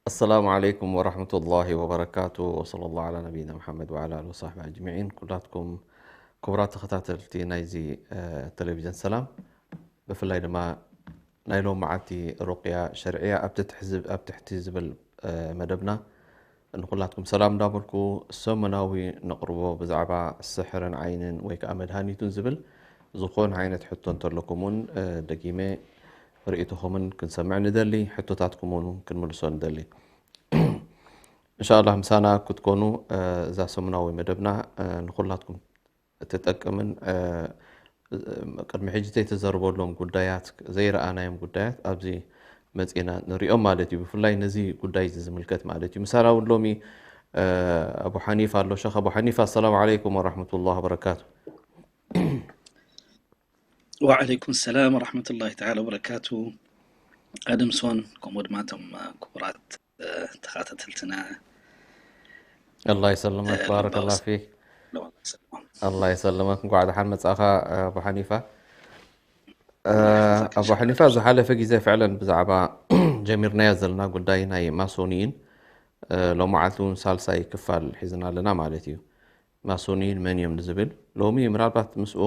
السلام عليكم ورحمة الله وبركاته، وصلى الله على نبينا محمد وعلى آله وصحبه أجمعين. ኩላትኩም ክቡራት ተኸታተልቲ ናይዚ ቴሌቪዥን ሰላም፣ ብፍላይ ድማ ናይ ሎም መዓልቲ ሩቅያ ሸርዕያ ኣብ ትሕቲ ዝብል መደብና ንኩላትኩም ሰላም እንዳበልኩ፣ ሰሙናዊ ነቕርቦ ብዛዕባ ስሕርን ዓይንን ወይ ከዓ መድሃኒቱን ዝብል ዝኾነ ዓይነት ሕቶ እንተለኩም እውን ደጊመ ርእይቶኹምን ክንሰምዕ ንደሊ፣ ሕቶታትኩም እውን ክንምልሶ ንደሊ። እንሻኣላህ ምሳና ክትኮኑ እዛ ሰሙናዊ መደብና ንኩላትኩም ትጠቅምን ቅድሚ ሕጂ ዘይተዘርበሎም ጉዳያት፣ ዘይረኣናዮም ጉዳያት ኣብዚ መፂና ንሪኦም ማለት እዩ። ብፍላይ ነዚ ጉዳይ እዚ ዝምልከት ማለት እዩ። ምሳና እውን ሎሚ ኣቡ ሓኒፋ ኣሎ። ሸኽ ኣቡ ሓኒፋ፣ ኣሰላሙ ዓለይኩም ወራሕመቱላህ ወበረካቱ። ወዓለይኩም ሰላም ወራሕመቱላሂ ተዓላ ወበረካቱ። ኣደምሶን ከምኡ ድማ እቶም ክቡራት ተኸታተልትና ኣላህ ይሰልመክ፣ ባረከላህ ፊክ። ኣላህ ይሰልመክ፣ እንኳዕ ደሓን መጻኻ ኣቡ ሓኒፋ። ኣቡ ሓኒፋ፣ ዝሓለፈ ግዜ ፍዕለን ብዛዕባ ጀሚርናዮ ዘለና ጉዳይ ናይ ማሶንይን ሎመዓልቲ እውን ሳልሳይ ክፋል ሒዝና ኣለና ማለት እዩ። ማሶንይን መን እዮም ንዝብል ሎሚ ምናልባት ምስኡ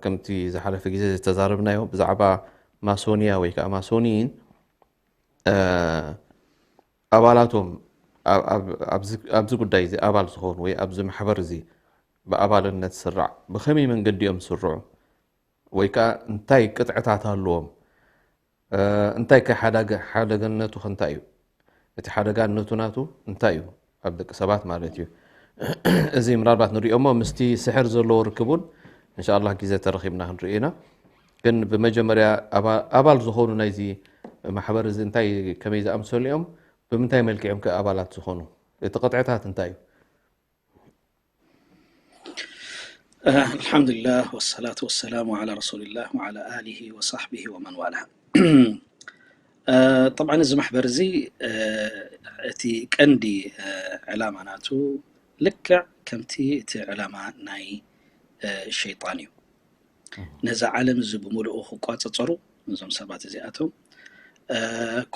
ከምቲ ዝሓለፈ ግዜ ዝተዛረብናዮ ብዛዕባ ማሶንያ ወይ ከዓ ማሶንይን ኣባላቶም ኣብዚ ጉዳይ እዚ ኣባል ዝኾኑ ወይ ኣብዚ ማሕበር እዚ ብኣባልነት ስራዕ ብኸመይ መንገዲ እዮም ዝስርዑ ወይ ከዓ እንታይ ቅጥዕታት ኣለዎም፣ እንታይ ከ ሓደገነቱ ከ እንታይ እዩ? እቲ ሓደጋነቱ ናቱ እንታይ እዩ? ኣብ ደቂ ሰባት ማለት እዩ። እዚ ምናልባት ንሪኦ እሞ ምስቲ ስሕር ዘለዎ ርክብ እውን እንሻኣላህ ግዜ ተረኺብና ክንርኢ ኢና። ግን ብመጀመርያ ኣባል ዝኾኑ ናይዚ ማሕበር እዚ እንታይ ከመይ ዝኣምሰሉ እዮም? ብምንታይ መልክዕ እዮም ከ ኣባላት ዝኾኑ? እቲ ቅጥዕታት እንታይ እዩ? ኣልሓምዱሊላህ ወሰላቱ ወሰላሙ ዓላ ረሱሊላህ ወዓላ ኣሊሂ ወሳሕቢሂ ወመን ዋላ። ጠብዓን እዚ ማሕበር እዚ እቲ ቀንዲ ዕላማ ናቱ ልክዕ ከምቲ እቲ ዕላማ ናይ ሸይጣን እዩ። ነዛ ዓለም እዚ ብምልኡ ክቋፀፀሩ እዞም ሰባት እዚኣቶም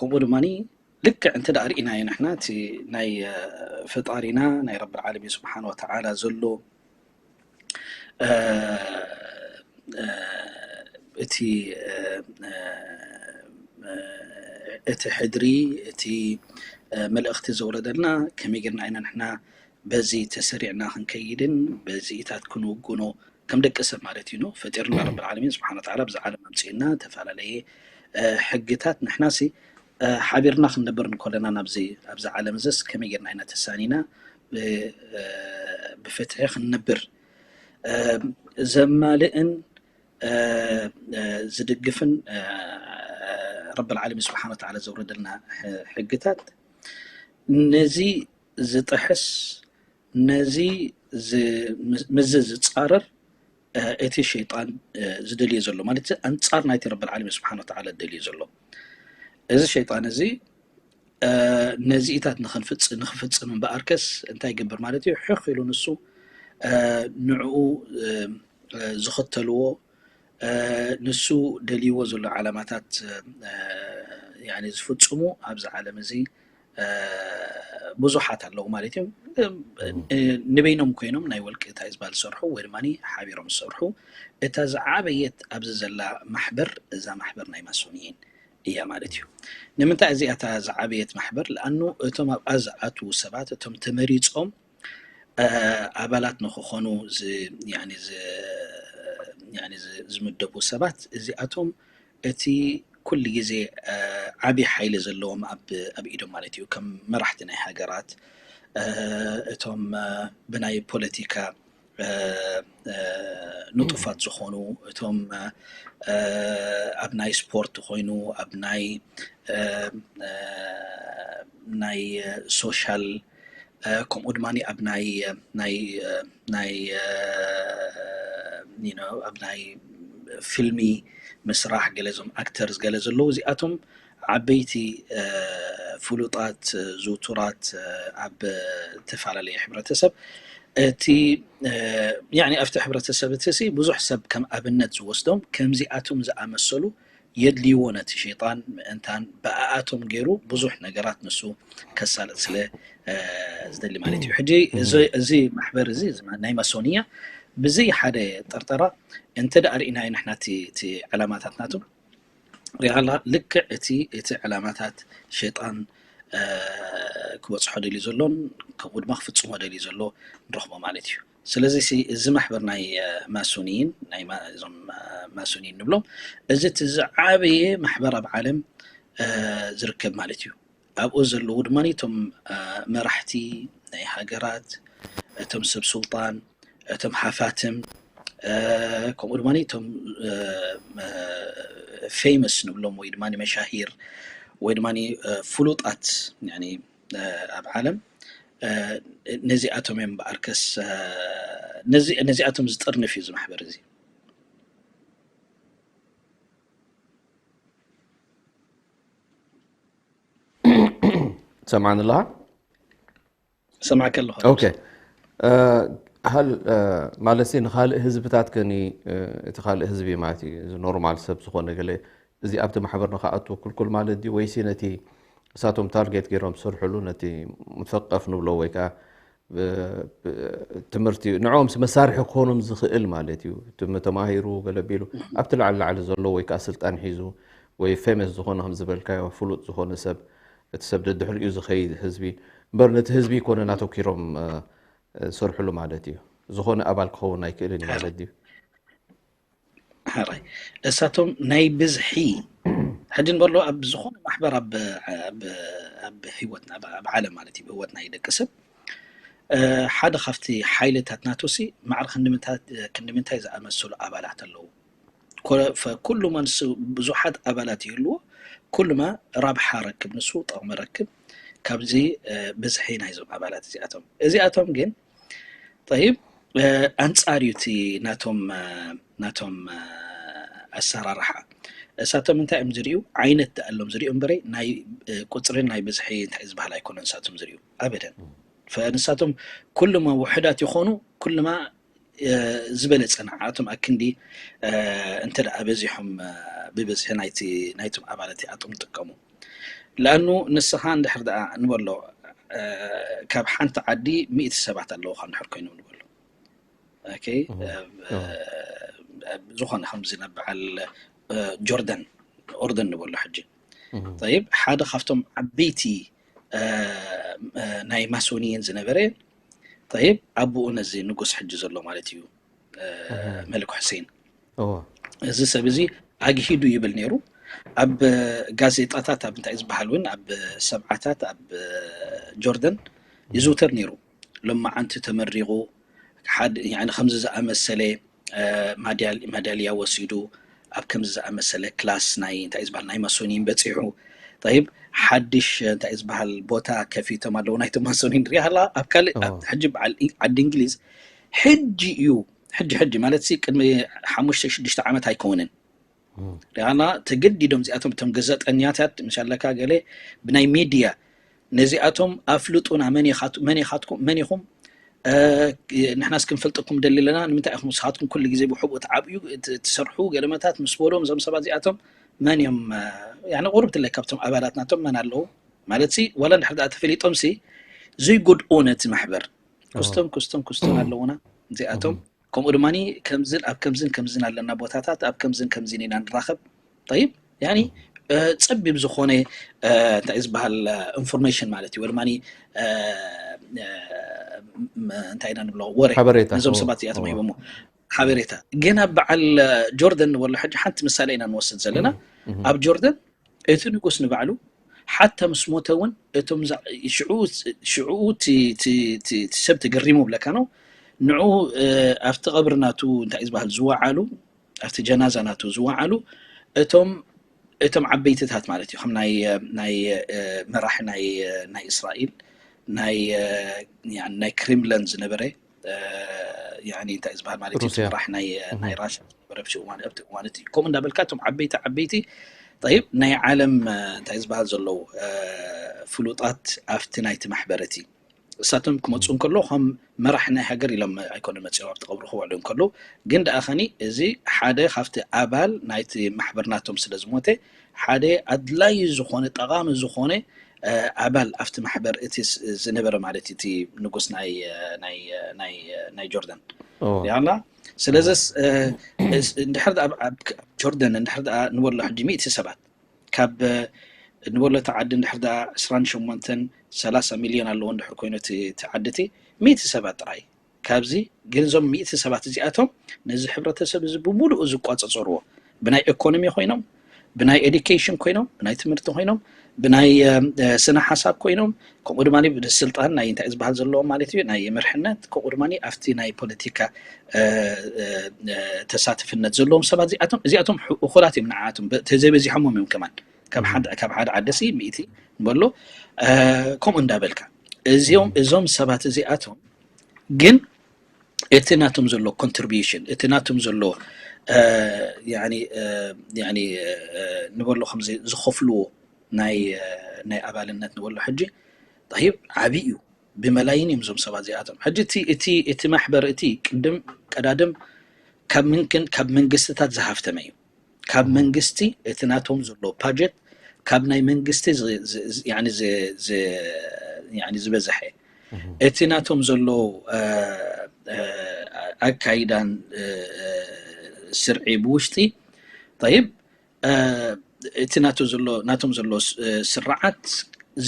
ከምኡ ድማ ልክዕ እንተ ደኣ ርኢናዮ ንሕና እቲ ናይ ፈጣሪና ናይ ረብል ዓለሚን ስብሓን ወተዓላ ዘሎ እቲ እቲ ሕድሪ እቲ መልእኽቲ ዘውረደልና ከመይ ጌርና ኢና ንሕና በዚ ተሰሪዕና ክንከይድን በዚኢታት ክንውግኖ ከም ደቂ ሰብ ማለት እዩ ነው ፈጢርና ረብል ዓለሚን ስብሓን ወተዓላ ብዚ ዓለም ኣምፅእና ተፈላለየ ሕግታት ንሕናሲ ሓቢርና ክንነብር እንከለና ናብዚ ኣብዚ ዓለም እዚስ ከመይ ጌርና ኢና ተሳኒና ብፍትሒ ክንነብር ዘማልእን ዝድግፍን ረብል ዓለሚን ስብሓን ወተዓላ ዘውረደልና ሕግታት ነዚ ዝጥሕስ ነዚ ምዚ ዝፃረር እቲ ሸይጣን ዝደልዮ ዘሎ ማለት ኣንፃር ናይቲ ረብል ዓለሚን ስብሓን ወተዓላ ዝደልዮ ዘሎ እዚ ሸይጣን እዚ ነዚኢታት ንኽፍፅም እምበኣርከስ እንታይ ይገብር ማለት እዩ ሕኽ ኢሉ ንሱ ንዕኡ ዝኽተልዎ ንሱ ደልይዎ ዘሎ ዓላማታት ዝፍፅሙ ኣብዚ ዓለም እዚ ብዙሓት ኣለዉ ማለት እዮም። ንበይኖም ኮይኖም ናይ ወልቂ እንታይ ዝበሃል ዝሰርሑ ወይ ድማ ሓቢሮም ዝሰርሑ እታ ዝዓበየት ኣብዚ ዘላ ማሕበር እዛ ማሕበር ናይ ማሶንይን እያ ማለት እዩ። ንምንታይ እዚኣታ ዝዓበየት ማሕበር? ለኣኑ እቶም ኣብኣ ዝኣትዉ ሰባት፣ እቶም ተመሪጾም ኣባላት ንክኾኑ ዝምደቡ ሰባት እዚኣቶም እቲ ኩሉ ግዜ ዓብዪ ሓይሊ ዘለዎም ኣብ ኢዶም ማለት እዩ። ከም መራሕቲ ናይ ሃገራት፣ እቶም ብናይ ፖለቲካ ንጡፋት ዝኾኑ፣ እቶም ኣብ ናይ ስፖርት ኮይኑ፣ ኣብ ናይ ናይ ሶሻል፣ ከምኡ ድማ ኣብ ናይ ናይ ናይ ኣብ ናይ ፊልሚ ምስራሕ፣ ገለ ዞም ኣክተርስ ገለ ዘለዉ፣ እዚኣቶም ዓበይቲ ፍሉጣት ዝውቱራት ኣብ ዝተፈላለየ ሕብረተሰብ፣ እቲ ኣብቲ ሕብረተሰብ እቲ ብዙሕ ሰብ ከም ኣብነት ዝወስዶም ከምዚኣቶም ዝኣመሰሉ የድልይዎ፣ ነቲ ሸይጣን ምእንታን ብኣኣቶም ገይሩ ብዙሕ ነገራት ንሱ ከሳልጥ ስለ ዝደሊ ማለት እዩ። ሕጂ እዚ ማሕበር እዚ ናይ ማሶንያ ብዘይ ሓደ ጠርጠራ እንተ ደኣ ርኢናዮ ንሕና እቲ ዕላማታት ናቱ ሪኣላ ልክዕ እቲ እቲ ዕላማታት ሸይጣን ክበፅሖ ደልዩ ዘሎን ከምኡ ድማ ክፍፅሞ ደልዩ ዘሎ ንረኽቦ ማለት እዩ። ስለዚ እዚ ማሕበር ናይ ማሶንይን እዞም ማሶንይን ንብሎም እዚ እቲ ዝዓበየ ማሕበር ኣብ ዓለም ዝርከብ ማለት እዩ። ኣብኡ ዘለዉ ድማ እቶም መራሕቲ ናይ ሃገራት፣ እቶም ሰብ ስልጣን፣ እቶም ሓፋትም፣ ከምኡ ድማ እቶም ፌመስ ንብሎም ወይ ድማ መሻሂር ወይ ድማ ፍሉጣት ኣብ ዓለም ነዚኣቶም እዮም። በኣርከስ ነዚኣቶም ዝጥርንፍ እዩ እዚ ማሕበር እዚ። ሰምዓኒ ኣለኻ? ሰማዕከ ኣለኹ። ኦኬ። ሃል ማለት ንካልእ ህዝብታት ከኒ እቲ ካልእ ህዝቢ ማለት እዩ፣ እዚ ኖርማል ሰብ ዝኾነ ገለ እዚ ኣብቲ ማሕበር ንክኣቱ ክልኩል ማለት ድዩ? ወይሲ ነቲ እሳቶም ታርጌት ገይሮም ዝሰርሕሉ ነቲ ሙሰቀፍ ንብሎ ወይ ከዓ ትምህርቲ ንዕኦም መሳርሒ ክኾኖም ዝኽእል ማለት እዩ። ትም ተማሂሩ ገለ ቢሉ ኣብቲ ላዕሊ ላዕሊ ዘሎ ወይ ከዓ ስልጣን ሒዙ ወይ ፌመስ ዝኾነ ከም ዝበልካዮ ፍሉጥ ዝኾነ ሰብ እቲ ሰብ ደድሕሪኡ ዝኸይድ ህዝቢ እምበር ነቲ ህዝቢ ይኮነን ኣተኪሮም ዝሰርሕሉ ማለት እዩ። ዝኾነ ኣባል ክኸውን ኣይክእልን እዩ ማለት ድዩ? ሓራይ እሳቶም ናይ ብዝሒ ሕጂ ንበሎ ኣብ ዝኾነ ማሕበር ኣብ ህይወትና ኣብ ዓለም ማለት እዩ ህይወት ናይ ደቂ ሰብ ሓደ ካብቲ ሓይልታት ናቶሲ ማዕር ክንዲ ምንታይ ዝኣመሰሉ ኣባላት ኣለዉ። ኩሉማ ንሱ ብዙሓት ኣባላት ይህልዎ፣ ኩሉማ ራብሓ ረክብ ንሱ ጠቕሚ ረክብ ካብዚ ብዝሒ ናይዞም ኣባላት እዚኣቶም። እዚኣቶም ግን ጠይብ ኣንጻር እዩ እቲ ናቶም ናቶም ኣሰራርሓ። እሳቶም እንታይ እዮም ዝርእዩ? ዓይነት ደኣሎም ዝርእዩ እምበረይ ናይ ቁፅርን ናይ ብዝሒ እንታይ ዝበሃል ኣይኮነን እሳቶም ዝርእዩ ኣበደን። ንሳቶም ኩሉማ ውሕዳት ይኾኑ፣ ኩሉማ ዝበለፀ ንዓኣቶም ኣክንዲ እንተ ደኣ በዚሖም ብብዝሒ ናይቲ ናይቶም ኣባላት እዚኣቶም ይጥቀሙ። ለኣኑ ንስኻ እንድሕር ደኣ ንበሎ ካብ ሓንቲ ዓዲ ሚእቲ ሰባት ኣለውኻ እንድሕር ኮይኖም ንበሎ ዝኾነ ከምዚ ናብ በዓል ጆርደን ኦርደን ንበሎ ሕጂ ጠይብ ሓደ ካብቶም ዓበይቲ ናይ ማሶንየን ዝነበረ ጠይብ ኣቦኡ ነዚ ንጉስ ሕጂ ዘሎ ማለት እዩ መሊክ ሑሴን እዚ ሰብ እዚ ኣግሂዱ ይብል ነይሩ። ኣብ ጋዜጣታት ኣብ እንታይ ዝበሃል እውን ኣብ ሰብዓታት ኣብ ጆርደን ይዝውተር ነይሩ። ሎማዓንቲ ተመሪቑ ከምዚ ዝኣመሰለ ማዳልያ ወሲዱ ኣብ ከምዚ ዝኣመሰለ ክላስ ናይ እንታይ ዝበሃል ናይ ማሶኒን በፂሑ ጠይብ ሓድሽ እንታይ ዝበሃል ቦታ ከፊቶም ኣለዉ ናይቶም ማሶኒን ሪኣላ ኣብ ካልእ ሕጂ በዓል ዓዲ እንግሊዝ ሕጂ እዩ ሕጂ ሕጂ ማለት ቅድሚ ሓሙሽተ ሽዱሽተ ዓመት ኣይከውንን ሪኣና ተገዲዶም እዚኣቶም እቶም ገዘጠኛታት ምሻለካ ገለ ብናይ ሚድያ ነዚኣቶም ኣፍልጡና መን ኢኻትኩም መን ኢኹም ንሕናስ ክንፈልጠኩም ደሊ ኣለና ንምንታይ ኢኹም ንስኻትኩም ኩሉ ግዜ ብሕቡእ ትዓብዩ ትሰርሑ ገለመታት ምስ በሎም እዞም ሰባት እዚኣቶም መን እዮም ቁርብ ትለይ ካብቶም ኣባላት ናቶም መን ኣለዉ ማለት ሲ ዋላ እንድሕር ተፈሊጦም ሲ ዘይጎድኦ ነቲ ማሕበር ክስቶም ክስቶም ክስቶም ኣለውና እዚኣቶም ከምኡ ድማ ከምዝን ኣብ ከምዝን ከምዝን ኣለና ቦታታት ኣብ ከምዝን ከምዝን ኢና ንራኸብ ጠይብ ያኒ እ፣ ጸቢብ ዝኾነ፣ እ፣ እንታይ እዩ ዝበሃል፣ እ፣ ኢንፎርሜሽን ማለት እዩ፣ ወይ ድማ፣ እ፣ እ፣ ም-፣ እንታይ ኢና ንብሎ፣ ወረ ሓበሬታ። ነዞም ኦ፣ ሰባት እዚኣቶም ኦ። ሂቦሞ። ሓበሬታ። ግን ኣብ በዓል፣ እ፣ ጆርደን ንበሎ ሕጂ ሓንቲ ምሳሌ ኢና ንወስድ ዘለና። እህ። ኣብ ጆርደን እቲ ንጉስ ንባዕሉ ሓታ ምስ ሞተ እውን እቶም ዛ-፣ ሽዑ፣ ሽዑ እቲ፣ እቲ፣ እቲ፣ እቲ ሰብ ተገሪሙ ብለካ ነው። ንዑ፣ እ፣ ኣብቲ ቀብሪ ናቱ እንታይ እዩ ዝበሃል ዝወዓሉ፣ ኣብቲ ጀናዛ ናቱ ዝወዓሉ እቶም፣ እቶም ዓበይትታት ማለት እዩ። ከም ናይ፣ እ፣ ናይ፣ እ፣ መራሒ ናይ፣ እ፣ ናይ እስራኤል፣ ናይ፣ እ፣ ያኒ ናይ ክሬምለን ዝነበረ፣ እ፣ ያኒ እንታይ እዩ ዝበሃል ማለት እዩ፣ እቲ ሩስያ። መራሒ ናይ፣ እ፣ እህ። ናይ ራሻ ዝነበረ ኣብቲ እዋን፣ ኣብቲ እዋን እቲ። ከምኡ እንዳበልካ እቶም ዓበይቲ፣ ዓበይቲ፣ ጠይብ፣ ናይ ዓለም፣ እ፣ እንታይ እዩ ዝበሃል ዘለዉ፣ እ፣ ፍሉጣት ኣብቲ ናይቲ ማሕበር እቲ። እሳቶም ክመፁ እንከሎ ከም መራሕ ናይ ሃገር ኢሎም ኣይኮነ መፂኦም ኣብቲ ቀብሪ ክውዕሉ እንከሎ፣ ግን ደኣ ኸኒ እዚ ሓደ ካብቲ ኣባል ናይቲ ማሕበር ናቶም ስለ ዝሞተ፣ ሓደ ኣድላዪ ዝኾነ፣ ጠቓሚ ዝኾነ፣ እ፣ ኣባል ኣብቲ ማሕበር እቲ ስ-፣ ዝነበረ ማለት እዩ፣ እቲ ንጉስ ናይ፣ እ፣ ናይ፣ እ፣ ናይ፣ እ፣ ናይ ጆርዳን። ኦ። ያላ፣ ስለዚስ፣ እ፣ እስ-፣ እንድሕር ደኣ ኣብ፣ ኣብ፣ ኣብ ጆርዳን እንድሕር ደኣ ንበሎ ሕጂ ሚእቲ ሰባት ካብ፣ እ፣ ንበሎ እቲ ዓዲ እንድሕር ደኣ ዕስራን ሸሞንተን ሰላሳ ሚልዮን ኣለዎ እንድሕር ኮይኑ እቲ፣ እቲ ዓዲ እቲ ሚእቲ ሰባት ጥራይ ካብዚ፣ ግን እዞም ሚእቲ ሰባት እዚኣቶም ነዚ ሕብረተሰብ እዚ ብምሉኡ ዝቋጸጸርዎ፣ ብናይ ኢኮኖሚ ኮይኖም፣ ብናይ ኤዱኬሽን ኮይኖም፣ ብናይ ትምህርቲ ኮይኖም፣ ብናይ፣ እ፣ እ፣ ስነ ሓሳብ ኮይኖም፣ ከምኡ ድማ ብስልጣን ናይ እንታይ ዝበሃል ዘለዎም ማለት እዩ፣ ናይ መርሕነት፣ ከምኡ ድማ ኣብቲ ናይ ፖለቲካ፣ እ፣ እ፣ እ፣ ተሳትፍነት ዘለዎም ሰባት እዚኣቶም፣ እዚኣቶም ሑ-፣ እኹላት እዮም ንዓኣቶም፣ በ-፣ ተዘይበዚሖሞም እዮም ከማን። ካብ ሓደ፣ ካብ ሓደ ዓዲ ሲ ሚእቲ ንበሎ፣ እ፣ ከምኡ እንዳበልካ። እዚኦም፣ እዞም ሰባት እዚኣቶም ግን እቲ ናቶም ዘሎ ኮንትሪቢዩሽን፣ እቲ ናቶም ዘሎ፣ እ፣ ያኒ፣ እ፣ ያኒ፣ እ፣ ንበሎ ከምዚ ዝኸፍልዎ ናይ፣ እ፣ ናይ ኣባልነት ንበሎ ሕጂ፣ ጠይብ፣ ዓቢ እዩ። ብመላይን እዮም እዞም ሰባት እዚኣቶም። ሕጂ እቲ፣ እቲ፣ እቲ ማሕበር እቲ ቅድም ቀዳድም ካብ ምንክን፣ ካብ መንግስትታት ዝሃፍተመ እዩ። ካብ መንግስቲ እቲ ናቶም ዘሎ ባጀት ካብ ናይ መንግስቲ ዝ-፣ ዝ-፣ ዝ-፣ ያኒ ዝ-፣ ዝ-፣ ያኒ ዝበዝሐ። እህ። እቲ ናቶም ዘሎ፣ እ፣ እ፣ ኣካይዳን፣ እ፣ እ፣ ስርዒ ብውሽጢ፣ ጠይብ፣ እ፣ እቲ ናቶ ዘሎ፣ ናቶም ዘሎ ስ-፣ እ፣ ስርዓት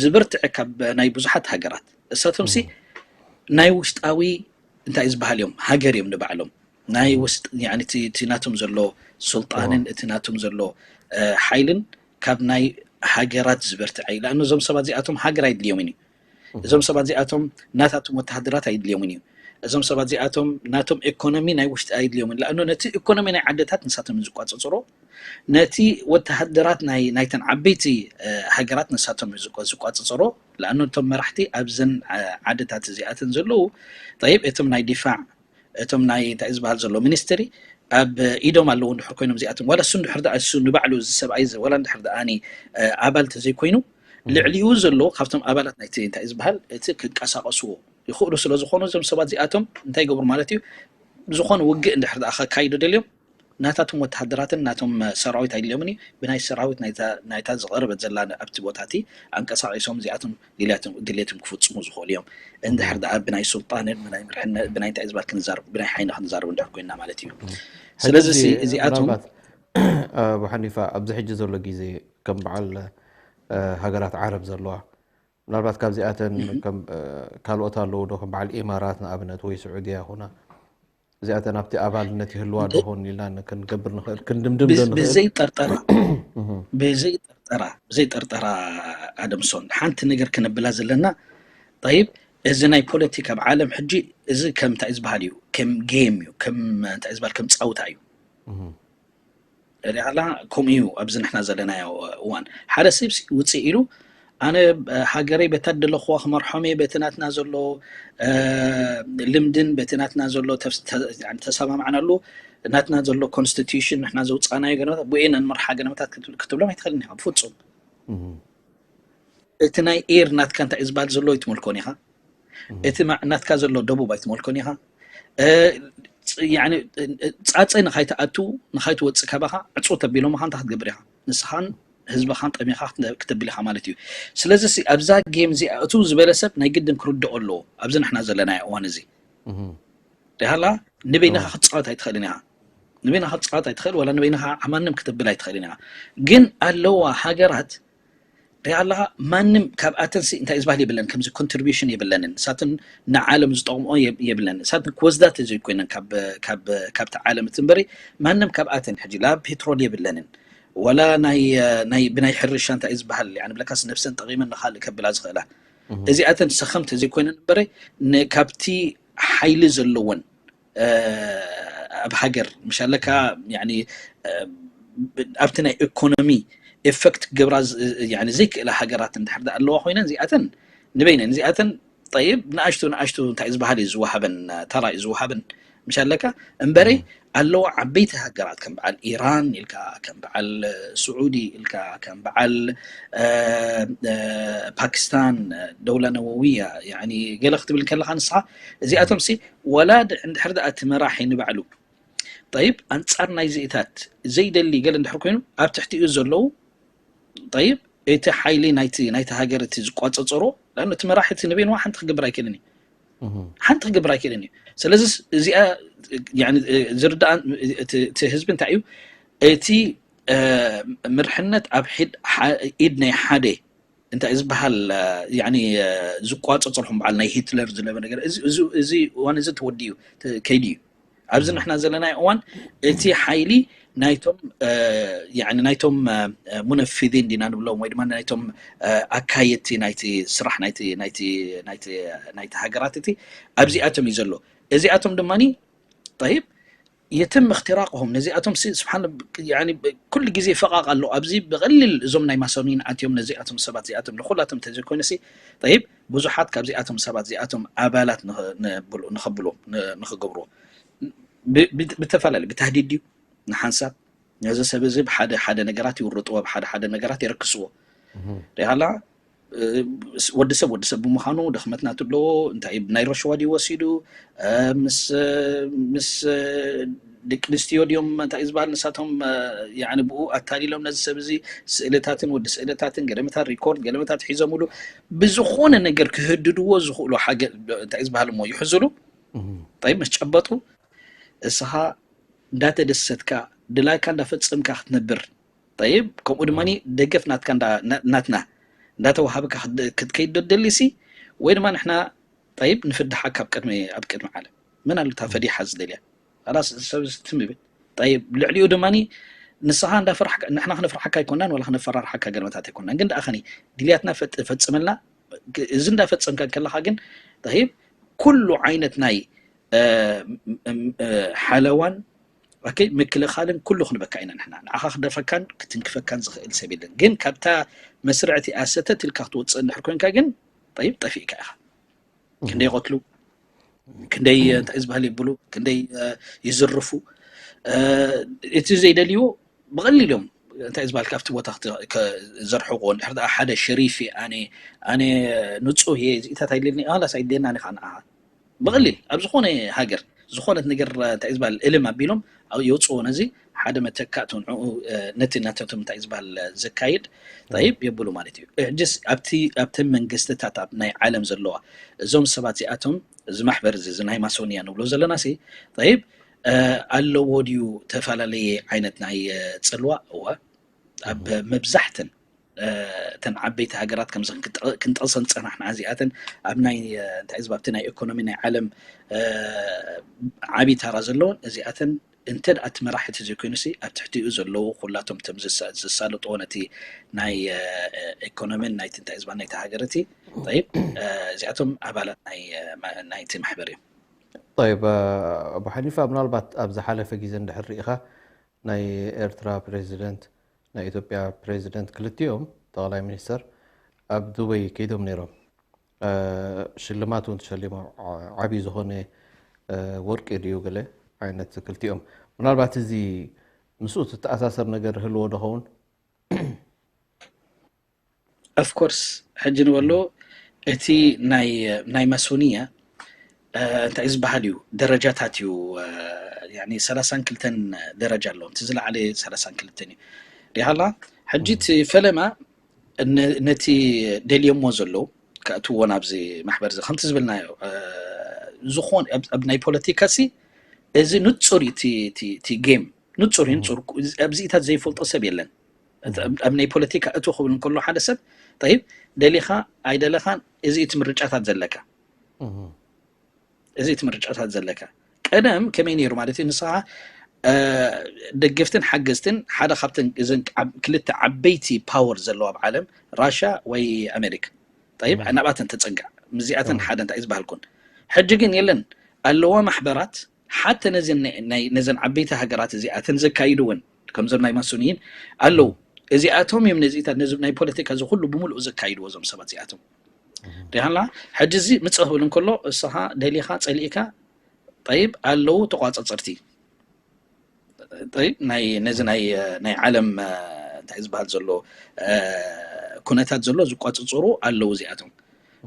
ዝብርትዐ ካብ ናይ ብዙሓት ሃገራት። እሳቶም ሲ እህ። ናይ ውሽጣዊ እንታይ ዝበሃል እዮም፣ ሃገር እዮም ንባዕሎም። ናይ ውስጥ፣ ያኒ እቲ፣ እቲ ናቶም ዘሎ ሱልጣንን እዋ። እቲ ናቶም ዘሎ፣ እ፣ ሓይልን ካብ ናይ ሃገራት ዝበርትዐ እዩ። ለኣኑ እዞም ሰባት እዚኣቶም ሃገር ኣይድልዮምን እዩ። እዞም ሰባት እዚኣቶም ናታቶም ወተሃደራት ኣይድልዮምን እዩ። እዞም ሰባት እዚኣቶም ናቶም ኢኮኖሚ ናይ ውሽጢ ኣይድልዮምን። ለኣኑ ነቲ ኢኮኖሚ ናይ ዓድታት ንሳቶም እዮም ዝቋጸጽሮ። ነቲ ወተሃደራት ናይ፣ ናይተን ዓበይቲ፣ እ፣ ሃገራት ንሳቶም እዮም ዝቋ-፣ ዝቋጸጽሮ። ለኣኑ እቶም መራሕቲ ኣብዘን፣ እ፣ ዓድታት እዚኣተን ዘለዉ፣ ጠይብ፣ እቶም ናይ ዲፋዕ፣ እቶም ናይ እንታይ ዝበሃል ዘሎ ሚኒስትሪ ኣብ ኢዶም ኣለዉ እንድሕር ኮይኖም እዚኣቶም፣ ዋላ እሱ እንድሕር ደኣ እሱ ንባዕሉ እዚ ሰብኣይ እዚ ዋላ እንድሕር ደኣ ኣኒ፣ እ፣ ኣባል ተዘይኮይኑ፣ እም። ልዕሊኡ ዘሎ ካብቶም ኣባላት ናይቲ እንታይ ዝበሃል እቲ ክንቀሳቐስዎ ይኽእሉ ስለ ዝኾኑ እዞም ሰባት እዚኣቶም እንታይ ይገብሩ ማለት እዩ? ዝኾነ ውግእ እንድሕር ደኣ ከካይዱ ደልዮም ናታቶም ወተሃደራትን ናቶም ሰራዊት ኣይድልዮምን እዩ። ብናይ ሰራዊት ናይታ፣ ናይታ ዝቐረበት ዘላ ኣብቲ ቦታ እቲ ኣንቀሳቒሶም እዚኣቶም ድልያቶም፣ ድሌቶም ክፍጽሙ ዝኽእሉ እዮም። እንድሕር ደኣ ብናይ ሱልጣንን ብናይ ምርሕነት ብናይ እንታይ ዝበሃል ክንዛረብ፣ ብናይ ሓይሊ ክንዛረብ እንድሕር ኮይንና ማለት እዩ። እም። ስለዚ ሕጂ እዚ፣ እዚኣቶም ምናልባት፣ ኣቡ ሓኒፋ፣ ኣብዚ ሕጂ ዘሎ ግዜ ከም በዓል፣ እ፣ ሃገራት ዓረብ ዘለዋ፣ ምናልባት ካብዚኣተን እም። ከም፣ እ፣ ካልኦት ኣለዉ ዶ? ከም በዓል ኢማራት ንኣብነት ወይ ስዑድያ ይኹና፣ እዚኣተን ኣብቲ ኣባልነት ይህልዋ ብ-፣ ዶ ኾን ኢልና ን-፣ ክንገብር ንኽእል፣ ክንድምድም ዶ ብዝ-፣ ንኽእል? ብዘይ ጠርጠራ፣ እህ። ብዘይ ጠርጠራ፣ ብዘይ ጠርጠራ ኣደምሶን፣ ሓንቲ ነገር ክነብላ ዘለና፣ ጠይብ፣ እዚ ናይ ፖለቲካ ኣብ ዓለም ሕጂ፣ እዚ ከም እንታይ ዝበሃል እዩ? ከም ጌም እዩ፣ ከም እንታይ ዝበሃል? ከም ጻውታ እዩ። እህ። ሪኣላ፣ ከምኡ እዩ ኣብዚ ንሕና ዘለናዮ እዋን። ሓደ ሰብሲ ውፅእ ኢሉ፣ ኣነ፣ እ፣ ሃገረይ በታ ደለኽዋ ክመርሖም እየ፣ በቲ ናትና ዘሎ፣ እ፣ ልምድን በቲ ናትና ዘሎ ተስ-፣ ተ-፣ ያኒ ተሰማማዕናሉ፣ ናትና ዘሎ ኮንስቲቱሽን ንሕና ዘውፃእናዮ ገለመታት፣ ብኡ ኢና ንመርሓ ገለመታት ክት-፣ ክትብሎም ኣይትኽእልን ኢኻ፣ ብፍፁም። እህ። እቲ ናይ ኤር ናትካ እንታይ እዩ ዝበሃል ዘሎ ኣይትመልኮን ኢኻ። እህ። እቲ ማ-፣ ናትካ ዘሎ ደቡብ ኣይትመልኮን ኢኻ። እ፣ ፅ-፣ ያኒ፣ እ፣ ጻጸ ንኻይትኣቱ፣ ንኻይትወጽእ ካባኻ ዕጹ ተቢሎምኻ እንታይ ክትገብር ኢኻ? ንስኻን ህዝብኻን ጠሚኻ ክተ-፣ ክተብል ኢኻ ማለት እዩ። ስለዚ ሲ ኣብዛ ጌም እዚኣ እቱ ዝበለ ሰብ ናይ ግድን ክርድኦ ኣለዎ። ኣብዚ ንሕና ዘለናዮ እዋን እዚ። እህ። ሪሃላ ንበይንኻ እዋ። ክትጻወት ኣይትኽእልን ኢኻ። ንበይናኻ ክትፃወት ኣይትኽእል፣ ዋላ ንበይናኻ ዓማንም ክትብል ኣይትኽእልን ኢኻ። ግን ኣለዋ ሃገራት ሪኣ ኣለኻ፣ ማንም ካብኣተን ሲ እንታይ ዝበሃል የብለን፣ ከምዚ ኮንትሪቢሽን የብለንን፣ እሳትን ንዓለም ዝጠቕምኦ የብ- የብለን፣ እሳትን ክወስዳ ተዘይኮይነን ካብ ካብ ካብቲ ዓለም እቲ እምበሪ ማንም ካብኣተን ሕጂ ላ ፔትሮል የብለንን፣ ወላ ናይ ናይ ብናይ ሕርሻ እንታይ ዝበሃል፣ ያኒ ብለካስ ነፍሰን ጠቒመን ንኻልእ ከብላ ዝኽእላ፣ እዚኣተን ሰኸምቲ ዘይኮይነን እምበረ፣ ን- ካብቲ ሓይሊ ዘለወን ኣብ ሃገር ምሽ ኣለካ፣ ኣብቲ ናይ ኢኮኖሚ ኤፈክት ክገብራ ዘይክእላ ሃገራት እንድሕር ኣለዋ ኮይነን፣ እዚኣተን ንበይነን እዚኣተን ጠይብ ንኣሽቱ ንኣሽቱ እንታይ ዝበሃል እዩ ዝወሃበን፣ ተራ እዩ ዝወሃበን ምሽ ኣለካ። እምበረ ኣለዋ ዓበይቲ ሃገራት ከም በዓል ኢራን ኢልካ፣ ከም በዓል ስዑዲ ኢልካ፣ ከም በዓል ፓኪስታን፣ ደውላ ነወውያ፣ ገለ ክትብል ከለካ ንስኻ እዚኣቶም ሲ ወላ እንድሕር ደኣ እቲ መራሒ ንባዕሉ ጠይብ ኣንጻር ናይዚኢታት ዘይደሊ ገለ እንድሕር ኮይኑ ኣብ ትሕቲኡ ዘለዉ ጠይብ እቲ ሓይሊ ናይቲ ናይቲ ሃገር እቲ ዝቋጸጸሮ፣ ለኣኑ እቲ መራሒ እቲ ንበይንዋ ሓንቲ ክገብር ኣይክእልን እዩ። ሓንቲ ክገብር ኣይክእልን እዩ። ስለዚ እዚኣ ዝርዳእ እቲ ህዝቢ እንታይ እዩ እቲ ምርሕነት ኣብ ኢድ ናይ ሓደ እንታይ ዝበሃል ዝቋፀፀርኩም በዓል ናይ ሂትለር ዝነበረ ነገር እዚ እዋን እዚ ተወዲኡ ከይዱ እዩ። ኣብዚ ንሕና ዘለናዮ እዋን እቲ ሓይሊ ናይቶም ናይቶም ሙነፊዚን ዲና ንብሎም ወይ ድማ ናይቶም ኣካየድቲ ናይቲ ስራሕ ናይቲ ሃገራት እቲ ኣብዚኣቶም እዩ ዘሎ። እዚኣቶም ድማ ጠይብ የትም እክትራቅሁም ነዚኣቶም ስብሓን ኩሉ ግዜ ፈቃቅ ኣሎ። ኣብዚ ብቀሊል እዞም ናይ ማሶኒን ኣትዮም ነዚኣቶም ሰባት እዚኣቶም ንኩላቶም እንተዘይኮይኑ ሲ ጠይብ ብዙሓት ካብዚኣቶም ሰባት እዚኣቶም ኣባላት ንኸብሉ ንክገብርዎ ብተፈላለዩ ብታህዲድ ድዩ ንሓንሳብ ነዚ ሰብ እዚ ብሓደ ሓደ ነገራት ይውርጥዎ፣ ብሓደ ሓደ ነገራት የረክስዎ። ሪሃላ ወዲ ሰብ ወዲ ሰብ ብምዃኑ ድኽመት ናቱ ኣለዎ። እንታይ ናይ ረሽዋ ድዩ ወሲዱ ምስ ምስ ደቂ ኣንስትዮ ድዮም እንታይ ዝበሃል ንሳቶም ብኡ ኣታሊሎም ነዚ ሰብ እዚ ስእልታትን ወዲ ስእልታትን ገለመታት ሪኮርድ ገለመታት ሒዞምሉ ብዝኾነ ነገር ክህድድዎ ዝኽእሉ እንታይ ዝበሃል እሞ ይሕዝሉ። ጠይብ ምስ ጨበጡ እስኻ እንዳተደሰትካ ድላይካ እንዳፈጸምካ ክትነብር ጠይብ ከምኡ ድማ ደገፍ ናትካ ናትና እንዳተዋሃብካ ክትከይድ ደደሊሲ ወይ ድማ ንሕና ጠይብ ንፍድሓካ ኣብ ቅድሚ ኣብ ቅድሚ ዓለም መን ኣሎ እታ ፈዲሓ ዝደልያ ራስ ሰብ ትም ይብል። ጠይብ ልዕሊኡ ድማ ንስኻ እንዳፈራሕካ ንሕና ክነፍርሓካ ኣይኮናን ወላ ክነፈራርሓካ ገለመታት ኣይኮናን ግን ደኣ ኸኒ ድልያትና ፈጽመልና እዚ እንዳፈጸምካ ከለኻ ግን ጠይብ ኩሉ ዓይነት ናይ ሓለዋን ምክልኻልን ኩሉ ክንበካ ኢና ንሕና ንዓኻ ክደፈካን ክትንክፈካን ዝኽእል ሰብ የለን። ግን ካብታ መስርዕቲ ኣሰተት ኢልካ ክትወፅእ እንድሕር ኮንካ ግን ጠይብ ጠፊእካ ኢኻ። ክንደይ ይቐትሉ፣ ክንደይ እንታይ ዝበሃል የብሉ፣ ክንደይ ይዝርፉ። እቲ ዘይደልይዎ ብቐሊል እዮም እንታይ ዝበሃል ካብቲ ቦታ ዘርሕቑ። እንድሕር ሓደ ሸሪፍ ኣነ ኣነ ንፁህ እየ እዚኢታት ኣይደልየኒ ላስ ኣይደልየና ንኻ ንዓኻ ብቐሊል ኣብ ዝኾነ ሃገር ዝኾነት ነገር እንታይ ዝበሃል እልም ኣቢሎም የውፅዎ ነዚ ሓደ መተካእቱ ንኡ ነቲ ናተቶም እንታይ ዝበሃል ዘካይድ ጠይብ የብሉ ማለት እዩ። ሕጅስ ኣብቲ ኣብተን መንግስትታት ኣብ ናይ ዓለም ዘለዋ እዞም ሰባት እዚኣቶም እዚ ማሕበር እዚ ናይ ማሶንያ ንብሎ ዘለና ሲ ጠይብ ኣለዎ ድዩ ተፈላለየ ዓይነት ናይ ፅልዋ እወ ኣብ መብዛሕትን እተን ዓበይቲ ሃገራት ከምዚ ክንጠቕሰን ዝፀናሕና እዚኣተን ኣብ ናይ እንታይ እዚ ኣብቲ ናይ ኢኮኖሚ ናይ ዓለም ዓብዪ ታራ ዘለዎን እዚኣተን እንተ ደኣ እቲ መራሒ ተዘይኮይኑሲ ኣብ ትሕቲኡ ዘለዉ ኩላቶም እቶም ዝሳለጥዎ ነቲ ናይ ኢኮኖሚን ናይቲ እንታይ ዝባ ናይቲ ሃገር እቲ ጠይብ እዚኣቶም ኣባላት ናይቲ ማሕበር እዮም። ጠይብ ኣቡ ሓኒፋ ምናልባት ኣብ ዝሓለፈ ግዜ እንድሕር ርኢኻ ናይ ኤርትራ ፕሬዚደንት ናይ ኢትዮጵያ ፕሬዚደንት ክልቲኦም ጠቕላይ ሚኒስተር ኣብ ዱበይ ከይዶም ነይሮም። ሽልማት እውን ተሸሊሞም። ዓብዪ ዝኾነ ወርቂ ድዩ ገለ ዓይነት ክልቲኦም። ምናልባት እዚ ምስኡ ዝተኣሳሰር ነገር ህልዎ ዶ ኸውን? ኦፍኮርስ ሕጂ ንበሎ እቲ ናይ ማሶንያ እንታይ ዝበሃል እዩ ደረጃታት እዩ ሰላሳን ክልተን ደረጃ ኣለዎ እቲ ዝለዓለ ሰላሳን ክልተን እዩ ሪሃላ ሕጂ እቲ ፈለማ ነቲ ደልዮሞ ዘለዉ ከእትዎ ናብዚ ማሕበር እዚ ከምቲ ዝብልናዮ ዝኾን ኣብ ናይ ፖለቲካ ሲ እዚ ንጹር እዩ እቲ game ንጹር እዩ ንጹር ኣብዚኢታት ዘይፈልጦ ሰብ የለን። ኣብ ናይ ፖለቲካ እቱ ክብል እንከሎ ሓደ ሰብ ጠይብ ደሊኻ ኣይደለኻን እዚ እቲ ምርጫታት ዘለካ እዚ እቲ ምርጫታት ዘለካ ቀደም ከመይ ነይሩ ማለት እዩ ንስኻ ደገፍትን ሓገዝትን ሓደ ካብተን እዘን ክልተ ዓበይቲ power ዘለዋ ኣብ ዓለም ራሻ ወይ ኣሜሪካ ጠይብ ናብኣተን ተፀጋዕ ምዚኣተን ሓደ እንታይ ዝበሃል ኩን ሕጂ ግን የለን ኣለዋ ማሕበራት ሓተ ነዘን ዓበይቲ ሃገራት እዚኣተን ዘካይድወን ከምዞም ናይ ማሶንይን ኣለዉ እዚኣቶም እዮም ነዚታት ነዚ ናይ ፖለቲካ እዚ ኩሉ ብምሉኡ ዘካይድዎ እዞም ሰባት እዚኣቶም ሪሃላ ሕጂ እዚ ምፅእ ክብል እንከሎ እስኻ ደሊኻ ፀሊእካ ጠይብ ኣለዉ ተቋፀፅርቲ ጠይብ ናይ ነዚ ናይ ናይ ዓለም እንታይ ዝበሃል ዘሎ ኩነታት ዘሎ ዝቋፅፅሩ ኣለዉ እዚኣቶም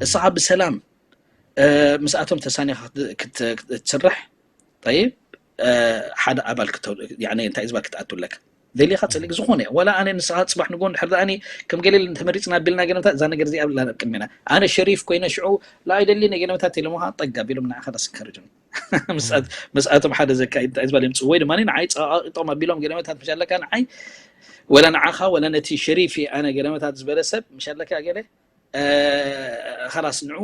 እስኻ ብሰላም ምስኣቶም ተሳኒኻ ክትስራሕ ጠይብ ሓደ ኣባል እንታይ ዝበሃል ክትኣቱ ኣለካ ደሊኻ ፅልቅ ዝኾነ ዋላ ኣነ ንስኻ ፅባሕ ንጎ እንድሕር ደኣኒ ከም ገሌል እንተመሪፅና ቢልና ገለምታ እዛ ነገር እዚኣ ብላ ኣብ ቅድሜና ኣነ ሸሪፍ ኮይነ ሽዑ ላኣይደሊ ገለምታ ተለምኻ ጠጋ ቢሎም ንዓኻ ዳስከርጅኒ ምስኣቶም ሓደ ዘካይድ እንታይ ዝበለ ምፅእ ወይ ድማ ንዓይ ፀቃቂጦም ኣቢሎም ገለመታት ምሻለካ ንዓይ ወላ ንዓኻ ወላ ነቲ ሸሪፍ ኣነ ገለመታት ዝበለ ሰብ ምሻለካ ገለ ከላስ ንዑ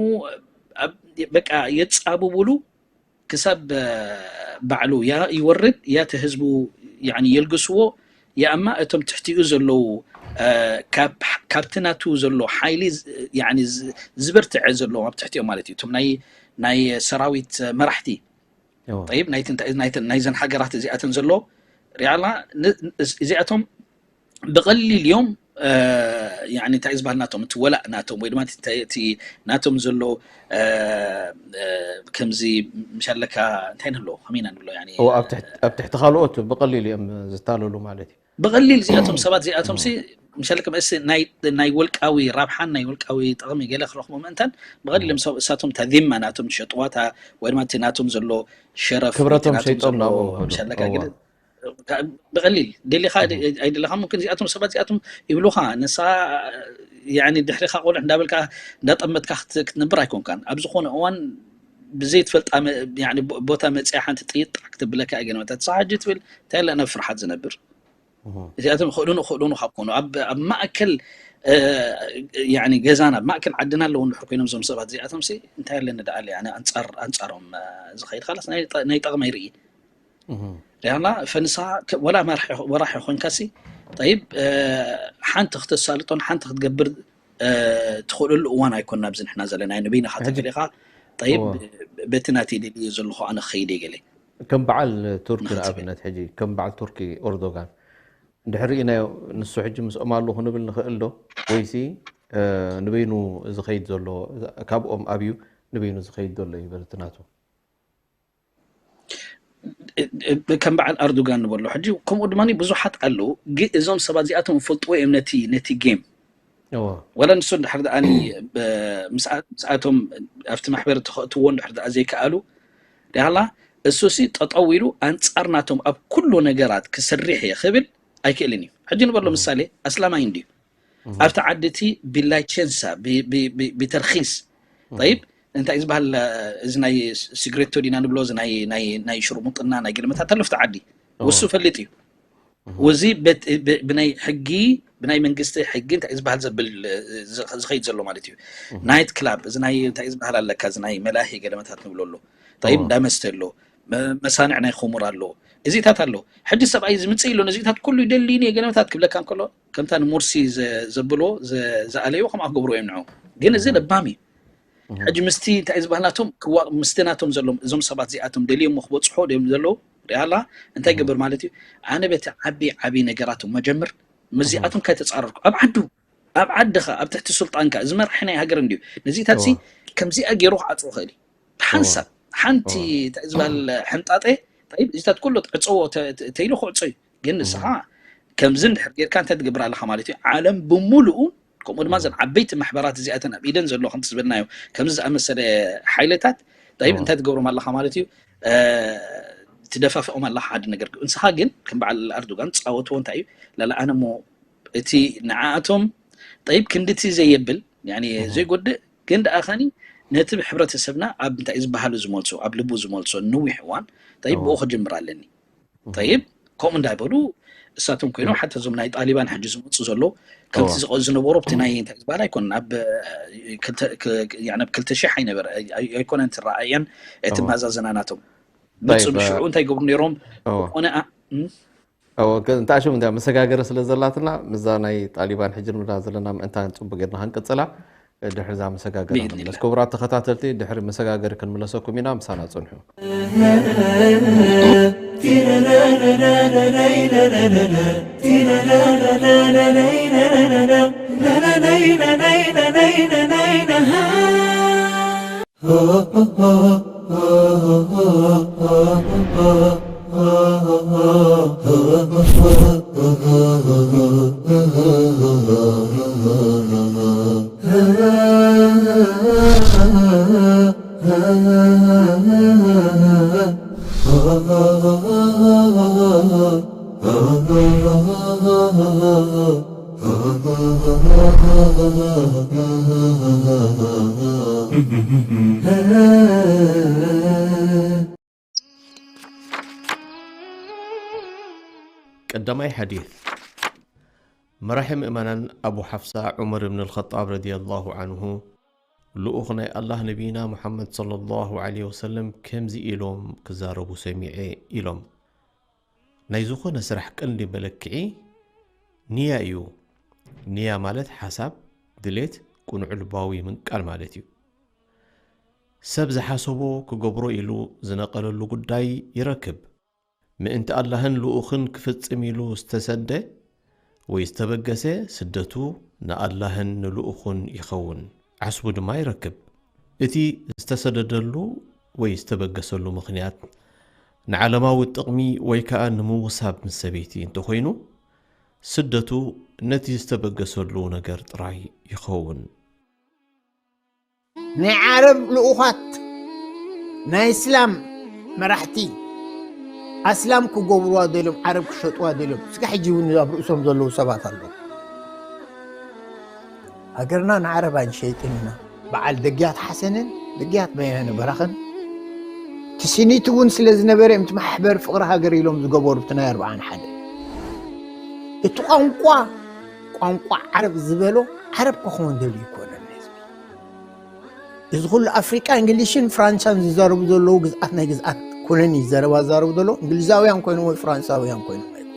በቃ የፃብብሉ ክሳብ ባዕሉ ያ ይወርድ ያ እቲ ህዝቡ የልግስዎ ያእማ እቶም ትሕቲኡ ዘለዉ ካብቲ ናቱ ዘሎ ሓይሊ ዝበርትዐ ዘለዎም ኣብ ትሕቲኦም ማለት እዩ እቶም ናይ ሰራዊት መራሕቲ ጠይብ ናይዘን ሃገራት እዚኣተን ዘሎ ሪኣላ እዚኣቶም ብቐሊል እዮም እንታይ ዝበሃል ናቶም እቲ ወላእ ናቶም ወይ ድማ ናቶም ዘሎ ከምዚ ምሻለካ እንታይ ንብሎ ከመይና ንብሎ ኣብ ትሕቲ ካልኦት ብቐሊል እዮም ዝታለሉ ማለት እዩ ብቐሊል እዚኣቶም ሰባት እዚኣቶም ምሻለካ መእስ ናይ ወልቃዊ ራብሓን ናይ ወልቃዊ ጥቕሚ ገለ ክረኽቡ ምእንታን ብቐሊል እዮም እሳቶም እታ ዚማ ናቶም ዝሸጥዋታ ወይ ድማ ናቶም ዘሎ ሸረፍ ክብረቶም ሸይጦም ናብኡ ብቐሊል ደሊኻ ኣይደለኻ ምክን እዚኣቶም ሰባት እዚኣቶም ይብሉኻ ንሳ ድሕሪኻ ቆልዕ እንዳበልካ እንዳጠመትካ ክትነብር ኣይኮንካን ኣብ ዝኾነ እዋን ብዘይትፈልጣ ቦታ መፅያ ሓንቲ ጥይጥ ጣዕ ክትብለካ እየ ገለመታት ንሳ ሕጂ ትብል እንታይ ኣለና ፍርሓት ዝነብር እዚኣቶም ይኽእሉን ይኽእሉን ካብ ኮኑ ኣብ ማእከል ገዛና ኣብ ማእከል ዓድና ኣለዉ እንድሕር ኮይኖም እዞም ሰባት እዚኣቶም ሲ እንታይ ኣለኒ ደኣ ኣንፃሮም ዝኸይድ ካላስ ናይ ጠቕመ ይርኢ ሪኣና ፈንሳ ወላ ወራሒ ኮይንካ ሲ ጠይብ ሓንቲ ክተሳልጦን ሓንቲ ክትገብር ትኽእለሉ እዋን ኣይኮና ኣብዚ ንሕና ዘለና ንበይንኻ ተፈሊኻ ጠይብ በቲ ናተይ ደልዮ ዘለኹ ኣነ ክኸይድ እየ ገለ ከም በዓል ቱርኪ ንኣብነት ሕጂ ከም በዓል ቱርኪ ኦርዶጋን እንድሕር ርኢናዮ ንሱ ሕጂ ምስኦም ኣለኹ ንብል ንኽእል ዶ ወይሲ ንበይኑ ዝኸይድ ዘሎ ካብኦም ኣብዩ ንበይኑ ዝኸይድ ዘሎ እዩ በቲ ናቱ ከም በዓል ኣርዶጋን ንበሎ ሕጂ ከምኡ ድማ ብዙሓት ኣለዉ ግን እዞም ሰባት እዚኣቶም ፈልጥዎ እዮም ነቲ ነቲ ጌም ወላ ንሱ እንድሕር ደኣ ምስኣቶም ኣብቲ ማሕበር ተኸእትዎ እንድሕር ደኣ ዘይከኣሉ ሪሃላ እሱሲ ጠጠው ኢሉ ኣንፃር ናቶም ኣብ ኩሉ ነገራት ክሰርሕ እየ ክብል ኣይክእልን እዩ ሕጂ ንበሎ ምሳሌ ኣስላማይ እንድዩ ኣብቲ ዓዲ እቲ ቢላይቸንሳ ቢተርኪስ ጠይብ እንታይ ዝበሃል እዚ ናይ ሲግሬቶ ዲና ንብሎ ናይ ሽርሙጥና ናይ ገለመታት ኣሎ ኣብቲ ዓዲ ውሱ ፈልጥ እዩ ውዚ ብናይ ሕጊ ብናይ መንግስቲ ሕጊ እንታይ ዝበሃል ዘብል ዝኸይድ ዘሎ ማለት እዩ ናይት ክላብ እዚ ናይ እንታይ ዝበሃል ኣለካ እዚ ናይ መላሂ ገለመታት ንብሎ ኣሎ ጠይብ እንዳመስተ ኣሎ መሳንዕ ናይ ኹሙር ኣሎ እዚታት ኣሎ ሕጂ ሰብኣይ ዝምፅእ ኢሎ ነዚታት ኩሉ ይደልዩኒ ገለመታት ክብለካ እንከሎ ከምታ ንሙርሲ ዘብሎ ዝኣለዮ ከምኣ ክገብሩ እዮም ንዑ ግን እዚ ለባም እዩ ሕጂ ምስቲ እንታይ ዝበሃል ናቶም ክዋ ምስቲ ናቶም ዘሎም እዞም ሰባት እዚኣቶም ደልዮሞ ክበፅሖ ድዮም ዘለዉ ሪኣላ እንታይ ይገብር ማለት እዩ ኣነ በቲ ዓቢ ዓቢ ነገራቶም መጀምር ምስዚኣቶም ካይተፃረርኩ ኣብ ዓዱ ኣብ ዓድኻ ኣብ ትሕቲ ስልጣንካ እዚ መራሒ ናይ ሃገር እንድዩ ነዚታት ሲ ከምዚኣ ገይሩ ክዓፅዎ ክእል እዩ ሓንሳብ ሓንቲ እንታይ ዝበሃል ሕንጣጠ እዚታት ኩሉ ዕፀዎ ተይሉ ክዕፆ እዩ ግን ንስኻ ከምዚ እንድሕር ጌርካ እንታይ ትገብር ኣለኻ ማለት እዩ ዓለም ብምሉኡ ከምኡ ድማ ዘን ዓበይቲ ማሕበራት እዚኣተን ኣብ ኢደን ዘሎ ከምቲ ዝበልናዮ ከምዚ ዝኣመሰለ ሓይልታት ጠይብ እንታይ ትገብሮም ኣለኻ ማለት እዩ ትደፋፍኦም ኣለኻ ሓደ ነገር ንስኻ ግን ከም በዓል ኣርዶጋን ፃወትዎ እንታይ እዩ ላለ ኣነ ሞ እቲ ንዓኣቶም ጠይብ ክንድቲ ዘየብል ዘይጎድእ ግን ደኣ ኸኒ ነቲ ሕብረተሰብና ኣብ እንታይ ዝበሃሉ ዝመልሶ ኣብ ልቡ ዝመልሶ ንዊሕ እዋን ጠይብ ብኡ ክጅምር ኣለኒ። ጠይብ ከምኡ እንዳይበሉ እሳቶም ኮይኖም ሓታ እዞም ናይ ጣሊባን ሕጂ ዝመፁ ዘሎ ከምቲ ዝቐ- ዝነበሩ ኣብቲ ናይ እንታይ ዝበሃል ኣይኮነን ኣብ ክልተ- ክ- ያኒ ኣብ ክልተ ሽሕ ኣይነበረ ኣይ- ኣይኮነን ትረኣየን እቲ ማዛዘና ናቶም መፁ ብሽዑ እንታይ ይገብሩ ነይሮም ኮነ እወ፣ ግን እንታይ ሽም እንዲያ መሰጋገሪ ስለ ዘላትና ምዛ ናይ ጣሊባን ሕጂ ንብላ ዘለና ምእንታን ጽቡቅ ጌርና ክንቅጽላ ድሕሪ እዛ መሰጋገሪ ብኢድኒላ። ክንምለስ። ክቡራት ተኸታተልቲ ድሕሪ መሰጋገሪ ክንምለሰኩም ኢና፣ ምሳና ጽንሑ። ቀዳማይ ሓዲት፣ መራሒ ምእመናን ኣቡ ሓፍሳ ዑመር እብን ኣልኸጣብ ረዲየላሁ ዓንሁ፣ ልኡኽ ናይ ኣላህ ነቢይና ሙሓመድ ሰለላሁ ዓለይሂ ወሰለም ከምዚ ኢሎም ክዛረቡ ሰሚዐ ኢሎም። ናይ ዝኾነ ስራሕ ቀንዲ መለክዒ ንያ እዩ። ንያ ማለት ሓሳብ፣ ድሌት፣ ቅኑዕ ልባዊ ምንቃል ማለት እዩ። ሰብ ዝሓሰቦ ክገብሮ ኢሉ ዝነቐለሉ ጉዳይ ይረክብ። ምእንቲ ኣላህን ልኡኽን ክፍጽም ኢሉ ዝተሰደ ወይ ዝተበገሰ ስደቱ ንኣላህን ንልኡኹን ይኸውን፣ ዓስቡ ድማ ይረክብ። እቲ ዝተሰደደሉ ወይ ዝተበገሰሉ ምኽንያት ንዓለማዊ ጥቕሚ ወይ ከኣ ንምውሳብ ምስ ሰበይቲ እንተኾይኑ፣ ስደቱ ነቲ ዝተበገሰሉ ነገር ጥራይ ይኸውን። ናይ ዓረብ ልኡኻት ናይ እስላም መራሕቲ ኣስላም ክገብርዋ ደልዮም ዓረብ ክሸጥዋ ደልዮም እስከ ሕጂ እውን ኣብ ርእሶም ዘለዉ ሰባት ኣለዉ። ሃገርና ንዓረብ ኣይንሸይጥን ኢና። በዓል ደግያት ሓሰንን ደግያት በየነ በራኽን ትስኒት እውን ስለ ዝነበረ እዮም እቲ ማሕበር ፍቕሪ ሃገር ኢሎም ዝገበሩ እቲ ናይ ኣርብዓን ሓደ እቲ ቋንቋ ቋንቋ ዓረብ ዝበሎ ዓረብ ክኸውን ደልዩ ይኮነን ህዝቢ እዚ ኩሉ ኣፍሪቃ እንግሊሽን ፍራንሳን ዝዛረቡ ዘለዉ ግዝኣት ናይ ግዝኣት ኩነን እዩ ዘረባ ዝዛረቡ ዘለዉ እንግሊዛውያን ኮይኖም ወይ ፍራንሳውያን ኮይኖም ኣይኮኑ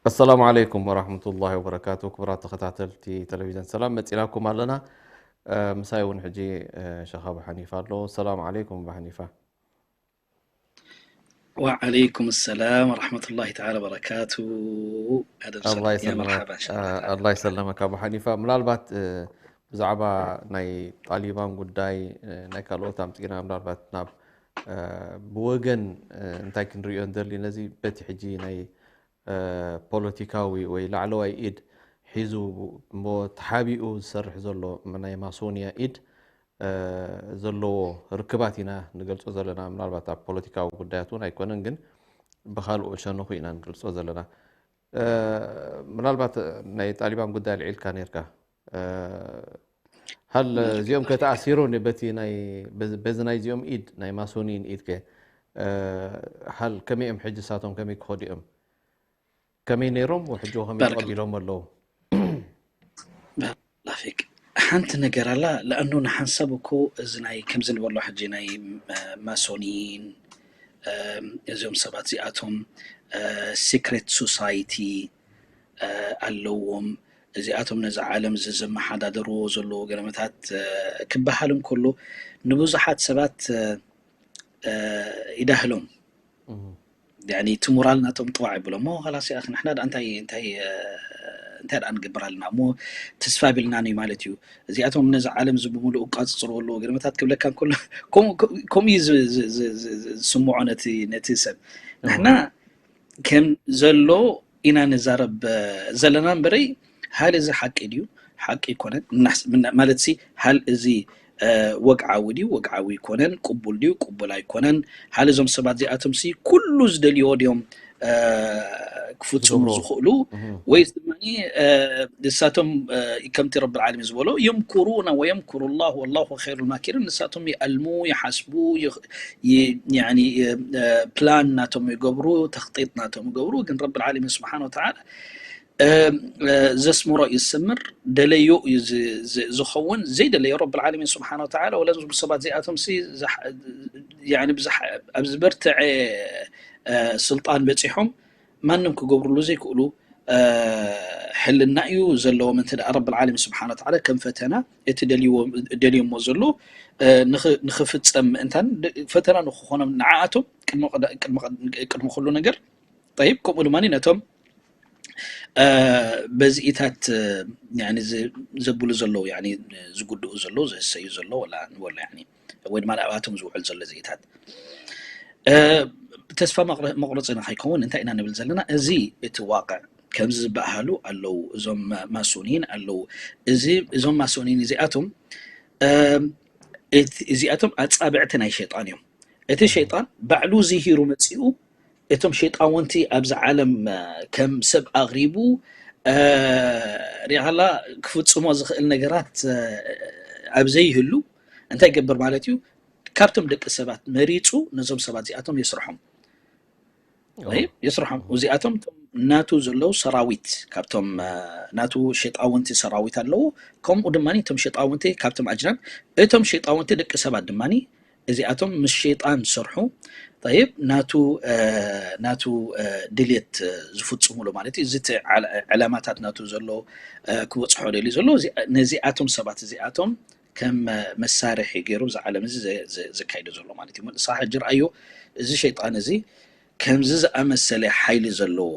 ኣሰላሙ ዓለይኩም ወራህመቱላሂ ወበረካቱ። ክቡራት ተኸታተልቲ ቴሌቪዥን ሰላም መፂናኩም ኣለና። ምሳይ እውን ሕጂ ሸኽ ኣቡ ሓኒፋ ኣሎ። ሰላም ዓለይኩም ኣቡ ሓኒፋ። ወዓለይኩም ሰላም ወራህመቱላሂ ተዓላ ወበረካቱ። ኣደም ኣላህ ሰላም ያ መርሓባ ይሰለመካ ኣቡ ሓኒፋ። ምናልባት ብዛዕባ ናይ ጣሊባን ጉዳይ ናይ ካልኦት ኣምፂና ምናልባት ናብ ብወገን እንታይ ክንሪኦ ንደሊ ነዚ በቲ ሕጂ ናይ ፖለቲካዊ ወይ ላዕለዋይ ኢድ ሒዙ እሞ ተሓቢኡ ዝሰርሕ ዘሎ ናይ ማሶንያ ኢድ ዘለዎ ርክባት ኢና ንገልፆ ዘለና። ምናልባት ኣብ ፖለቲካዊ ጉዳያት እውን ኣይኮነን፣ ግን ብካልኦ ሸነኹ ኢና ንገልፆ ዘለና። ምናልባት ናይ ጣሊባን ጉዳይ ኣልዒልካ ነርካ። ሃል እዚኦም ከተኣሲሩ በቲ በዚ ናይ እዚኦም ኢድ ናይ ማሶኒን ኢድ ከ ሃል ከመይ እዮም ሕጂ ሳቶም ከመይ ክኸዱ እዮም? ከመይ ነይሮም፣ ሕጂ ከመይ ባርክ ቀቢሎም ኣለዉ? ላፊክ ሓንቲ ነገር ኣላ። ለኣኑ ንሓንሳብ እኮ እዚ ናይ ከምዚ ንበሎ ሕጂ ናይ ማሶኒን እዚኦም ሰባት እዚኣቶም ሲክሬት ሶሳይቲ ኣለዎም። እዚኣቶም ነዚ ዓለም እዚ ዘመሓዳደርዎ ዘለዉ ገለመታት ክበሃል እንከሎ ንብዙሓት ሰባት ይዳህሎም። ያኒ እቲ ሞራል ናቶም ጥዋዕ ይብሎ እሞ ኸላስ ያኽ ንሕና ደኣ እንታይ እንታይ እንታይ ደኣ ንገብር ኣለና እሞ ተስፋ ቢልና እዩ ማለት እዩ። እዚኣቶም ነዚ ዓለም እዚ ብምሉእ እቃፅፅርዎ ኣለዎ ገለመታት ክብለካ እንከሎ ከምኡ እዩ ዝስምዖ ነቲ ነቲ ሰብ። ንሕና ከም ዘሎ ኢና ንዛረብ ዘለና እምበረይ ሃል እዚ ሓቂ ድዩ ሓቂ ኣይኮነን። ማለት ሲ ሃል እዚ ወግዓዊ ድዩ ወግዓዊ ኣይኮነን፣ ቅቡል ድዩ ቅቡል ኣይኮነን፣ ሃል እዞም ሰባት እዚኣቶም ሲ ኩሉ ዝደልይዎ ድዮም ክፍፅሙ ዝኽእሉ፣ ወይስ ድማ ንሳቶም ከምቲ ረብል ዓለሚን ዝበሎ የምኩሩና ወየምኩሩ ላሁ ወላሁ ኸይሩ ልማኪሪን፣ ንሳቶም ይኣልሙ፣ ይሓስቡ፣ ፕላን ናቶም ይገብሩ፣ ተኽጢጥ ናቶም ይገብሩ። ግን ረብል ዓለሚን ስብሓን ወተዓላ ዘስምሮ እዩ ዝስምር፣ ደለዮ እዩ ዝኸውን፣ ዘይደለዮ ረብል ዓለሚን ስብሓን ወተዓላ ወላ እዞም ሰባት እዚኣቶም ኣብ ዝበርትዐ ስልጣን በፂሖም ማንም ክገብርሉ ዘይክእሉ ሕልና እዩ ዘለዎም። እንተ ረብል ዓለሚን ስብሓን ወተዓላ ከም ፈተና እቲ ደልዮሞ ዘሎ ንኽፍፀም ምእንታን ፈተና ንክኾኖም ንዓኣቶም ቅድሚ ኩሉ ነገር ጠይብ ከምኡ ድማ ነቶም በዚኢታት ዘብሉ ዘለዉ ዝጉድኡ ዘለዉ ዘሰዩ ዘለዉ ወላ ንበሎ ወይ ድማ ኣብኣቶም ዝውዕል ዘሎ ዚኢታት ተስፋ መቁረፂ ንኸይከውን እንታይ ኢና ንብል ዘለና? እዚ እቲ ዋቅዕ ከምዚ ዝበሃሉ ኣለዉ፣ እዞም ማሶኒን ኣለዉ። እዞም ማሶኒን እዚኣቶም እዚኣቶም ኣፃብዕቲ ናይ ሸይጣን እዮም። እቲ ሸይጣን ባዕሉ ዝሂሩ መፂኡ እቶም ሸይጣውንቲ ኣብዚ ዓለም ከም ሰብ ኣቕሪቡ ሪኻላ ክፍፅሞ ዝኽእል ነገራት ኣብ ዘይህሉ እንታይ ይገብር ማለት እዩ? ካብቶም ደቂ ሰባት መሪፁ ነዞም ሰባት እዚኣቶም የስርሖም። የስርሖም። እዚኣቶም ናቱ ዘለዉ ሰራዊት ካብቶም ናቱ ሸይጣውንቲ ሰራዊት ኣለዉ። ከምኡ ድማ እቶም ሸይጣውንቲ ካብቶም ኣጅናብ እቶም ሸይጣውንቲ ደቂ ሰባት ድማ እዚኣቶም ምስ ሸይጣን ዝሰርሑ ጠይብ ናቱ ናቱ ድልየት ዝፍፅሙሉ ማለት እዩ። እዚ ዕላማታት ናቱ ዘሎ ክበፅሖ ደልዩ ዘሎ ነዚኣቶም ሰባት እዚኣቶም ከም መሳርሒ ገይሩ እዚ ዓለም እዚ ዘካይዶ ዘሎ ማለት እዩ። ንስኻ ሕጂ ርኣዮ እዚ ሸይጣን እዚ ከምዚ ዝኣመሰለ ሓይሊ ዘለዎ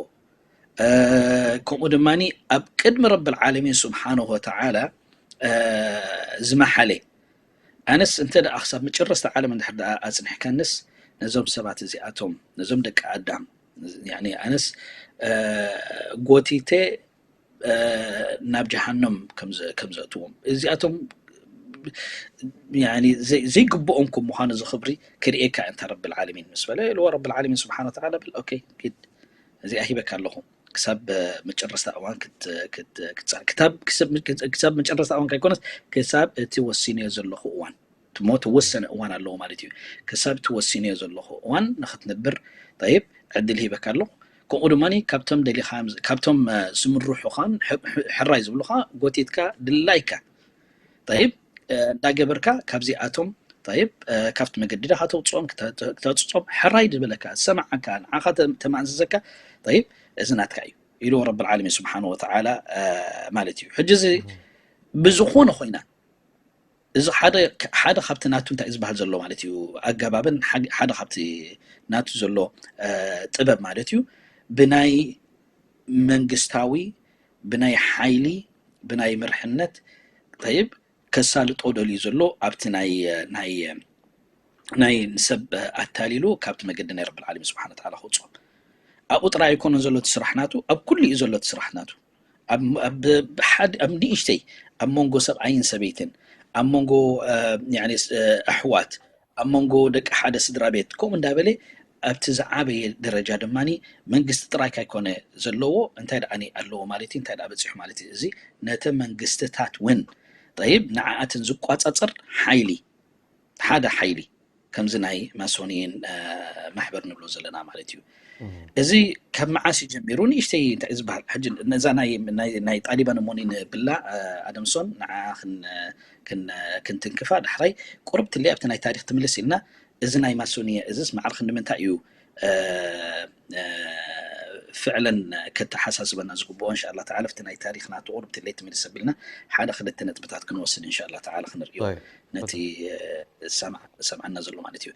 ከምኡ ድማ ኣብ ቅድሚ ረብል ዓለሚን ስብሓንሁ ወተዓላ ዝመሓለ ኣነስ እንተ ደኣ ክሳብ መጨረስታ ዓለም እንድሕር ደኣ ኣጽኒሕካንስ ነዞም ሰባት እዚኣቶም ነዞም ደቂ ኣዳም ኣነስ ጎቲተ ናብ ጀሃነም ከም ዘእትዎም እዚኣቶም ዘይግብኦም ከም ምዃኑ እዚ ክብሪ ክርእየካ እንተ ረብል ዓለሚን ምስ በለ ኢልዎ ረብል ዓለሚን ስብሓን ወተዓላ በል ኦኬ ኪድ እዚኣ ሂበካ ኣለኹ ክሳብ መጨረስታ እዋን ክሳብ መጨረስታ እዋን ከይኮነስ ክሳብ እቲ ወሲንዮ ዘለኹ እዋን እሞ ተወሰነ እዋን ኣለዎ ማለት እዩ። ክሳብ ትወሲንዮ ዘለኹ እዋን ንኽትነብር ጠይብ ዕድል ሂበካ ኣለኹ። ከምኡ ድማ ካብቶም ደሊኻ ካብቶም ዝምርሑኻን ሕራይ ዝብሉኻ ጎቲትካ ድላይካ ጠይብ እንዳገበርካ ካብዚኣቶም ጠይብ ካብቲ መገዲ ዳኻ ተውፅኦም ክተፅፆም ሕራይ ዝበለካ ዝሰማዓካ ንዓኻ ተማእዘዘካ ጠይብ እዚ ናትካ እዩ ኢሉ ረብል ዓለሚን ስብሓን ወተዓላ ማለት እዩ። ሕጂ እዚ ብዝኾነ ኮይና እዚ ሓደ ካብቲ ናቱ እንታይ ዝበሃል ዘሎ ማለት እዩ ኣገባብን ሓደ ካብቲ ናቱ ዘሎ ጥበብ ማለት እዩ ብናይ መንግስታዊ ብናይ ሓይሊ ብናይ ምርሕነት ጠይብ ከሳልጦ ደልዩ ዘሎ ኣብቲ ናይ ናይ ናይ ንሰብ ኣታሊሉ ካብቲ መገዲ ናይ ረብል ዓለሚን ስብሓን ወተዓላ ክውፅኦም ኣብኡ ጥራይ ኣይኮነን ዘሎ እቲ ስራሕ ናቱ ኣብ ኩሉ እዩ ዘሎ እቲ ስራሕ ናቱ ኣብ ንእሽተይ ኣብ መንጎ ሰብኣይን ሰበይትን ኣብ መንጎ ኣሕዋት ኣብ መንጎ ደቂ ሓደ ስድራ ቤት ከምኡ እንዳበለ ኣብቲ ዝዓበየ ደረጃ ድማ መንግስቲ ጥራይ ካይኮነ ዘለዎ እንታይ ደኣ ኣለዎ ማለት እዩ እንታይ ደኣ በፂሑ ማለት እዩ እዚ ነተ መንግስትታት እውን ጠይብ ንዓኣትን ዝቋፃፀር ሓይሊ ሓደ ሓይሊ ከምዚ ናይ ማሶኒን ማሕበር ንብሎ ዘለና ማለት እዩ። እዚ ካብ መዓስ እዩ ጀሚሩ? ንእሽተይ እንታይ ዝበሃል ሕጂ ነዛ ናይ ጣሊባን እሞኒ ንብላ ኣደምሶን ንዓ ክንትንክፋ ዳሕራይ ቁርብትለይ ኣብቲ ናይ ታሪክ ትምልስ ኢልና፣ እዚ ናይ ማሶኒያ እዝስ ማዕረ ክንዲ ምንታይ እዩ ፍዕለን ከተሓሳስበና ዝግብኦ? እንሻላ ተዓላ ኣብቲ ናይ ታሪክ ናቱ ቁርብትለይ ትምልስ ኣቢልና ሓደ ክልተ ነጥብታት ክንወስድ እንሻላ ተዓላ ክንርእዮ ነቲ ዝሰምዓና ዘሎ ማለት እዩ።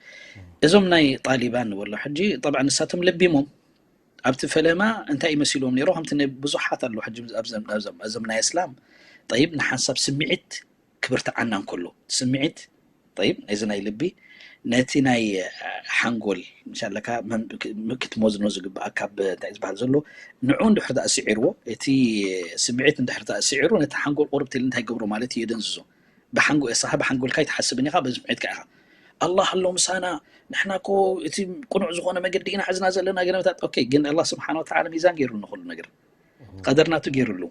እዞም ናይ ጣሊባን ንበሎ ሕጂ ጠብዓ ንሳቶም ለቢሞም ኣብቲ ፈለማ እንታይ ይመሲልዎም ነይሩ? ከምቲ ብዙሓት ኣለዉ ሕጂ እዞም ናይ እስላም ጠይብ ንሓንሳብ ስምዒት ክብርትዓና እንከሎ ስምዒት ጠይብ ናይዚ ናይ ልቢ ነቲ ናይ ሓንጎል ምሻለካ ክትመዝኖ ዝግብኣ ካብ እንታይ ዝበሃል ዘሎ ንዑ እንድሕር ዳኣ ስዒርዎ እቲ ስምዒት እንድሕር ዳኣ ስዒሩ ነቲ ሓንጎል ቁርብት ኢሉ እንታይ ገብሮ ማለት እዩ የደንዝዞ። ብሓንጎ እሳኻ ብሓንጎልካ ይትሓስብን ኢኻ ብስምዒትካ ኢኻ ኣላህ ኣሎ ምሳና ንሕና ኮ እቲ ቁኑዕ ዝኾነ መገዲ ኢና ሕዝና ዘለና ገለመታት ኦኬ ግን ኣላህ ስብሓን ወተዓላ ሚዛን ገይሩ ንክሉ ነገር ቀደር ናቱ ገይሩሉ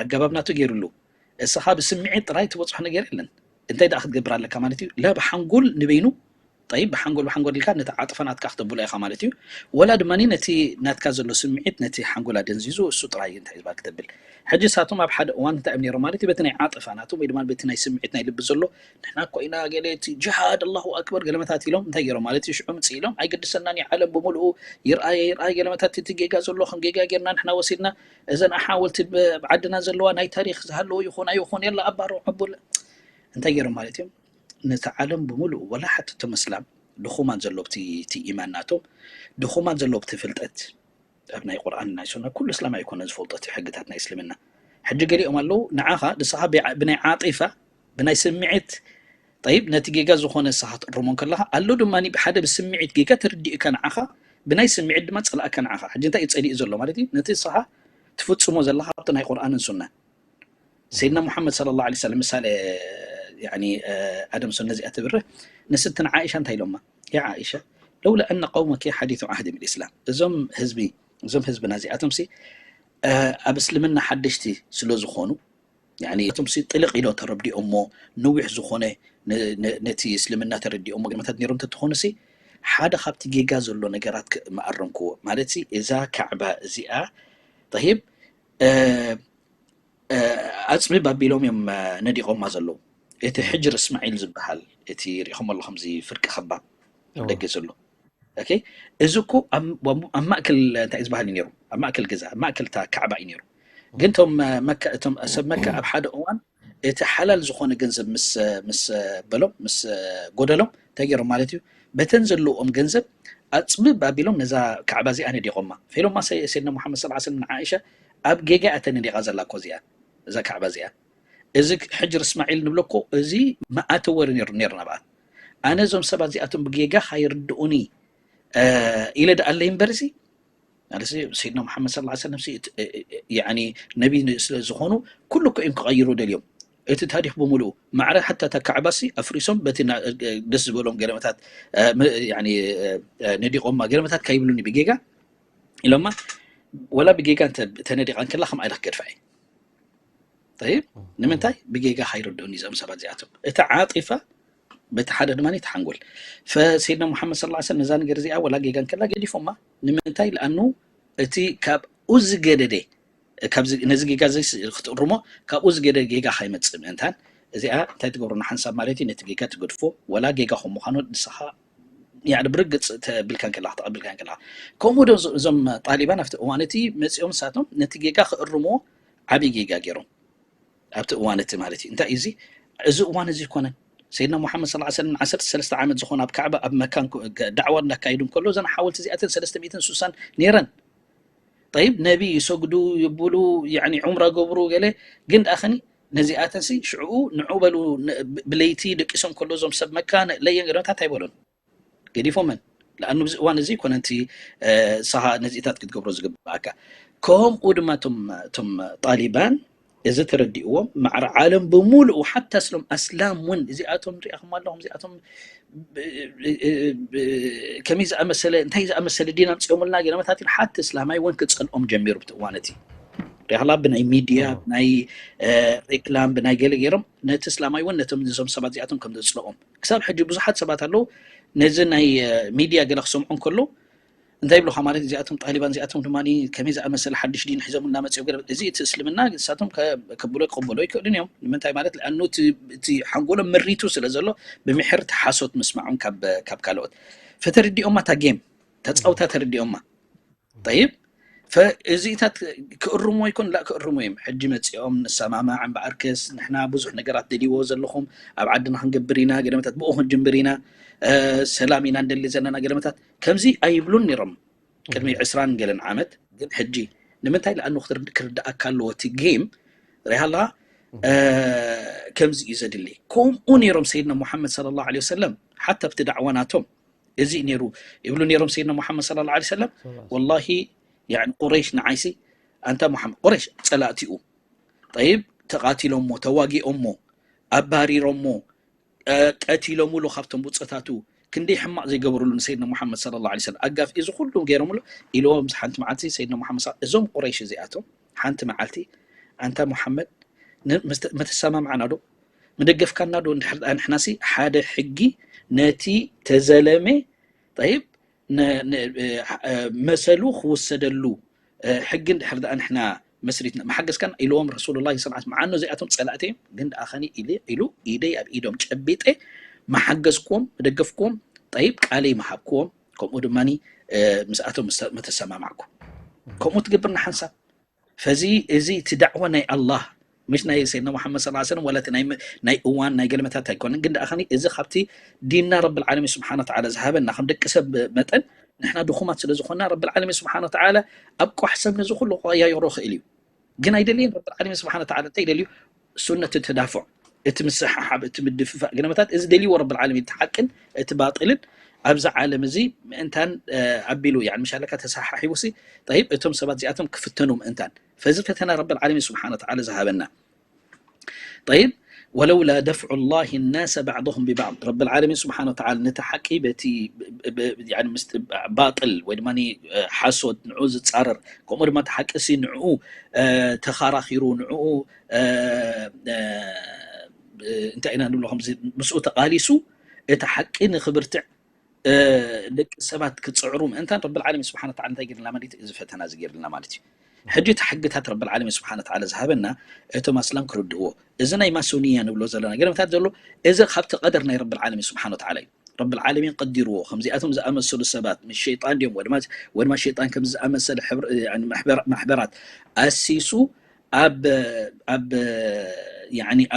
ኣገባብ ናቱ ገይሩሉ እስኻ ብስምዒት ጥራይ ትበፅሖ ነገር የለን እንታይ ደኣ ክትገብር ኣለካ ማለት እዩ ላ ብሓንጎል ንበይኑ ጠይብ ብሓንጎል ብሓንጎል ኢልካ ነቲ ዓጥፋ ናትካ ክተብሎ ኢኻ ማለት እዩ ወላ ድማ ነቲ ናትካ ዘሎ ስምዒት ነቲ ሓንጎል ኣደንዚዙ እሱ ጥራይ እንታይ ዝባል ክተብል ሕጂ ሳቶም ኣብ ሓደ እዋን እንታይ እዮም ነይሮም ማለት እዩ በቲ ናይ ዓጥፋ ናቶም ወይ ድማ በቲ ናይ ስምዒት ናይ ልቢ ዘሎ ንሕና እኮ ኢና ገለ እቲ ጅሃድ ኣላሁ ኣክበር ገለመታት ኢሎም እንታይ ገይሮም ማለት እዩ ሽዑ ምፅእ ኢሎም ኣይገድሰናን እዩ ዓለም ብምልኡ ይርኣየ ይርኣየ ገለመታት እቲ ጌጋ ዘሎ ከም ጌጋ ጌርና ንሕና ወሲድና እዘን ኣሓወልቲ ኣብ ዓድና ዘለዋ ናይ ታሪክ ዝሃለዎ ይኹን ኣይኹን የላ ኣባሮ ዕቡል እንታይ ገይሮም ማለት እዮም ነቲ ዓለም ብምሉኡ ወላ ሓቲ እቶም እስላም ድኹማት ዘሎ ብቲ ኢማን ናቶም ድኹማት ዘሎ ብቲ ፍልጠት ኣብ ናይ ቁርኣን ናይ ሱና ኩሉ እስላም ኣይኮነ ዝፈልጦ እቲ ሕግታት ናይ እስልምና ሕጂ ገሊኦም ኣለዉ ንዓኻ ንስኻ ብናይ ዓጢፋ ብናይ ስምዒት ጠይብ ነቲ ጌጋ ዝኾነ ንስኻ ትእርሞ ከለኻ ኣሎ ድማ ብሓደ ብስምዒት ጌጋ ተርዲእካ ንዓኻ ብናይ ስምዒት ድማ ጸላእካ ንዓኻ ሕጂ እንታይ እዩ ጸሊኡ ዘሎ ማለት እዩ ነቲ ንስኻ ትፍጽሞ ዘለኻ ኣብቲ ናይ ቁርኣንን ሱናን ሰይድና ሙሓመድ صلى الله عليه وسلم ምሳሌ ኣደም ሶን ነዚኣ ትብርህ ንስትን ዓኢሻ እንታይ ኢሎማ ያ ዓኢሻ ለውላ ኣነ ቀውመኪ ሓዲث ዓህድ ብልእስላም እዞም ህዝቢ እዞም ህዝብና እዚኣቶም ሲ ኣብ እስልምና ሓደሽቲ ስለ ዝኾኑ እቶም ሲ ጥልቕ ኢሎ ተረዲኦሞ ነዊሕ ዝኾነ ነቲ እስልምና ተረዲኦሞ ግርመታት ነይሮም ተትኾኑ ሲ ሓደ ካብቲ ጌጋ ዘሎ ነገራት መኣረምክዎ ማለት እዛ ካዕባ እዚኣ ጠሂብ ኣፅብብ ኣቢሎም እዮም ነዲቖማ ዘለዉ እቲ ሕጅር እስማዒል ዝበሃል እቲ ሪኢኹም ኣለኹም እዚ ፍርቂ ከባብ ደገ ዘሎ እዚ እኮ ኣብ ማእከል እንታይ ዝበሃል እዩ ነይሩ ኣብ ማእከል ገዛ ኣብ ማእከል እታ ካዕባ እዩ ነይሩ ግን እቶም ሰብ መካ ኣብ ሓደ እዋን እቲ ሓላል ዝኾነ ገንዘብ ምስ ምስ በሎም ምስ ጎደሎም እንታይ ገይሮም ማለት እዩ በተን ዘለዎም ገንዘብ ኣፅብብ ኣቢሎም ነዛ ካዕባ እዚኣ ነዲቖማ ፈኢሎማ ሰይድና ሙሓመድ ስ ስለም ንዓኢሻ ኣብ ጌጋ እያ ተነዲቓ ዘላ እኮ እዚኣ እዛ ካዕባ እዚኣ እዚ ሕጅር እስማዒል ንብሎ እኮ እዚ መኣተወሪ ነይሩ ነይሩ ናብኣ ኣነ እዞም ሰባት እዚኣቶም ብጌጋ ካይርድኡኒ ኢለ ደኣለይ እምበር እዚ ሰይድና ሙሓመድ ስ ሰለም ነቢ ስለ ዝኾኑ ኩሉ እኮ እዮም ክቐይሩ ደልዮም እቲ ታሪክ ብምሉኡ ማዕረ ሓታ እታ ካዕባሲ ኣፍሪሶም በቲ ደስ ዝበሎም ገለመታት ነዲቆማ ገለመታት ካይብሉኒ ብጌጋ ኢሎማ ወላ ብጌጋ ተነዲቃ እንከላ ከምኣ ኢለ ክገድፋ እየ ንምንታይ ብጌጋ ካይርድኡኒ እዞም ሰባት እዚኣቶም እቲ ዓጢፋ በቲ ሓደ ድማ ተሓንጎል ፈሰይድና ሙሓመድ ስ ሰለም ነዛ ነገር እዚኣ ወላ ጌጋ እንከላ ገዲፎማ ንምንታይ ለኣኑ እቲ ካብኡ ዝገደደ ነዚ ጌጋ ክትእርሞ ካብኡ ዝገደደ ጌጋ ካይመፅእ ምእንታን እዚኣ እንታይ ትገብሮ ንሓንሳብ ማለት እዩ ነቲ ጌጋ ትገድፎ ወላ ጌጋ ከም ምዃኑ ንስኻ ብርግፅ ተብልካ እንከላ ተቐብልካ እንከላ ከምኡ ዶ እዞም ጣሊባን ኣብቲ እዋን እቲ መፂኦም ንሳቶም ነቲ ጌጋ ክእርምዎ ዓብዪ ጌጋ ገይሮም ኣብቲ እዋን እቲ ማለት እዩ እንታይ እዚ እዚ እዋን እዚ ይኮነን ሰይድና ሙሓመድ ስ ሰለም ዓሰርተ ሰለስተ ዓመት ዝኾነ ኣብ ካዕባ ኣብ መካን ዳዕዋ እንዳካየዱ እንከሎ እዘን ሓወልቲ እዚኣተን ሰለስተ ሚእትን ሱሳን ነይረን ጠይብ ነቢ ይሰግዱ ይብሉ ዑምራ ገብሩ ገለ ግን ደኣኸኒ ነዚኣተንሲ ሽዕኡ ንዑ በሉ ብለይቲ ደቂሶም ከሎ እዞም ሰብ መካ ለየን ገለመታት ኣይበሉን ገዲፎመን ለኣኑ ብዚ እዋን እዚ ኮነ ንቲ ንስኻ ነዚእታት ክትገብሮ ዝግብኣካ ከምኡ ድማ እቶም ጣሊባን እዚ ተረዲእዎም ማዕረ ዓለም ብምሉኡ ሓታ ስሎም ኣስላም እውን እዚኣቶም ሪኣኹም ኣለኹም እዚኣቶም ከመይ ዝኣመሰለ እንታይ ዝኣመሰለ ዲን ኣምፅኦምልና ገለመታት ሓቲ እስላማይ እውን ክፀልኦም ጀሚሩ ብቲ እዋን እቲ ሪሃላ ብናይ ሚድያ ብናይ ሬክላም ብናይ ገለ ገይሮም ነቲ እስላማይ እውን ነቶም እዞም ሰባት እዚኣቶም ከም ዘፅልኦም ክሳብ ሕጂ ብዙሓት ሰባት ኣለዉ። ነዚ ናይ ሚድያ ገለ ክሰምዑ እንከሎ እንታይ ይብሉኻ ማለት እዚኣቶም ጣሊባን እዚኣቶም ድማ ከመይ ዝኣመሰለ ሓድሽ ዲን ሒዞም እናመፅኦም ገለ እዚ እቲ እስልምና ንሳቶም ከብሎ ክቕበሎ ይክእሉን እዮም። ንምንታይ ማለት ለኣኑ እቲ ሓንጎሎም መሪቱ ስለ ዘሎ ብምሕርቲ ሓሶት ምስማዖም ካብ ካልኦት ፈተርዲኦማ እታ ጌም ተፃውታ ተርዲኦማ ጠይብ እዚታት ክእርሙ ይኮን ላ ክእርሙ እዮም። ሕጂ መፂኦም ንሰማማዕ እምበኣርከስ ንሕና ብዙሕ ነገራት ደልይዎ ዘለኹም ኣብ ዓድና ክንገብር ኢና ገለመታት ብኡ ክንጅምር ኢና ሰላም ኢና እንደሊ ዘለና ገለመታት ከምዚ ኣይብሉን ነይሮም ቅድሚ ዕስራን ገለን ዓመት። ግን ሕጂ ንምንታይ ለኣኑ ክርዳእካ ኣለዎ እቲ ጌም ሪሃላ ከምዚ እዩ ዘድሊ። ከምኡ ነይሮም ሰይድና ሙሓመድ صلى الله عليه وسلم ሓታ ኣብቲ ዳዕዋ ናቶም እዚ ነይሩ ይብሉ ነይሮም ሰይድና ሙሓመድ صلى الله عليه وسلم ወላሂ ቁረይሽ ንዓይሲ ኣንታ ሙሓመድ ቁረይሽ ፀላእቲኡ ጠይብ ተቃቲሎሞ ተዋጊኦሞ ኣባሪሮሞ ቀቲሎምሉ ካብቶም ብፆታቱ ክንደይ ሕማቕ ዘይገበሩሉ ንሰይድና ሙሓመድ صلى الله عليه وسلم ኣጋፍ እዚ ኩሉ ገይሮምሉ ኢልዎም ሓንቲ መዓልቲ ሰይድና ሙሓመድ እዞም ቁረይሽ እዚኣቶም ሓንቲ መዓልቲ ኣንታ ሙሓመድ ምተሰማምዓና ዶ ምደገፍካና ዶ እንድሕር ደኣ ንሕናሲ ሓደ ሕጊ ነቲ ተዘለመ ጠይብ መሰሉ ክውሰደሉ ሕጊ እንድሕር ደኣ ንሕና መስሪትና መሓገዝካና ኢልዎም ረሱሉላሂ ሰለዓት መዓኖ እዚኣቶም ፀላእቲ እዮም ግን ደኣ ኸኒ ኢሉ ኢሉ ኢደይ ኣብ ኢዶም ጨቢጠ መሓገዝክዎም መደገፍክዎም ጠይብ ቃለይ መሃብክዎም ከምኡ ድማ ምስኣቶም ምተሰማማዕኩ ከምኡ ትገብርና ሓንሳብ ፈዚ እዚ እቲ ዳዕዋ ናይ ኣላህ ምሽ ናይ ሰይድና ሙሓመድ صلى الله عليه وسلم ወላ ናይ እዋን ናይ ገለመታት ኣይኮነን ግን ደኣ እዚ ካብቲ ዲንና ረቢ ዓለሚን ስብሓን ወተዓላ ዝሃበና ከም ደቂ ሰብ መጠን ንሕና ድኹማት ስለ ዝኾንና ረቢ ዓለሚን ስብሓን ወተዓላ ኣብ ቋሕ ሰብ ነዚ ኩሉ ክቀያየሮ ይኽእል እዩ ግን ኣይደልየን ረቢ ዓለሚን ስብሓን ወተዓላ እንታይ ይደልዩ ሱነት ተዳፍዕ እቲ ምስሓሓብ እቲ ምድፍፋእ ገለመታት እዚ ደልይዎ ረቢ ዓለሚን እቲ ሓቅን እቲ ባጥልን ኣብዚ ዓለም እዚ ምእንታን ኣቢሉ ምሻለካ ተሰሓሒቡ ሲ ጠይብ እቶም ሰባት እዚኣቶም ክፍተኑ ምእንታን ፈዚ ፈተና ረቢ ዓለሚን ስብሓን ወተዓላ ዝሃበና طيب ولولا دفع الله الناس بعضهم ببعض ረቢ ዓለሚን ስብሓን ወተዓላ ነቲ ሓቂ በቲ ባጥል ወይ ድማ ሓሶት ንዑ ዝፃረር ከምኡ ድማ እቲ ሓቂ ሲ ንዑ ተኻራኺሩ ንዑ እንታይ ኢና ንብሎ ከምዚ ምስኡ ተቃሊሱ እቲ ሓቂ ንክብርትዕ ደቂ ሰባት ክፅዕሩ ምእንታን ረቢ ዓለሚን ስብሓን ወተዓላ እንታይ ገይርልና ማለት እዚ ፈተና እዚ ገይርልና ማለት እዩ ሕጂ እቲ ሕግታት ረቢ ዓለሚን ስብሓን ወተዓላ ዝሃበና እቶም ኣስላም ክርድእዎ እዚ ናይ ማሶንያ ንብሎ ዘለና ገለመታት ዘሎ እዚ ካብቲ ቀደር ናይ ረቢ ዓለሚን ስብሓን ወተዓላ እዩ ረቢ ዓለሚን ቀዲርዎ ከምዚኣቶም ዝኣመሰሉ ሰባት ምስ ሸይጣን ድዮም ወድማ ወድማ ሸይጣን ከምዚ ዝኣመሰለ ማሕበራት ኣሲሱ ኣብ ኣብ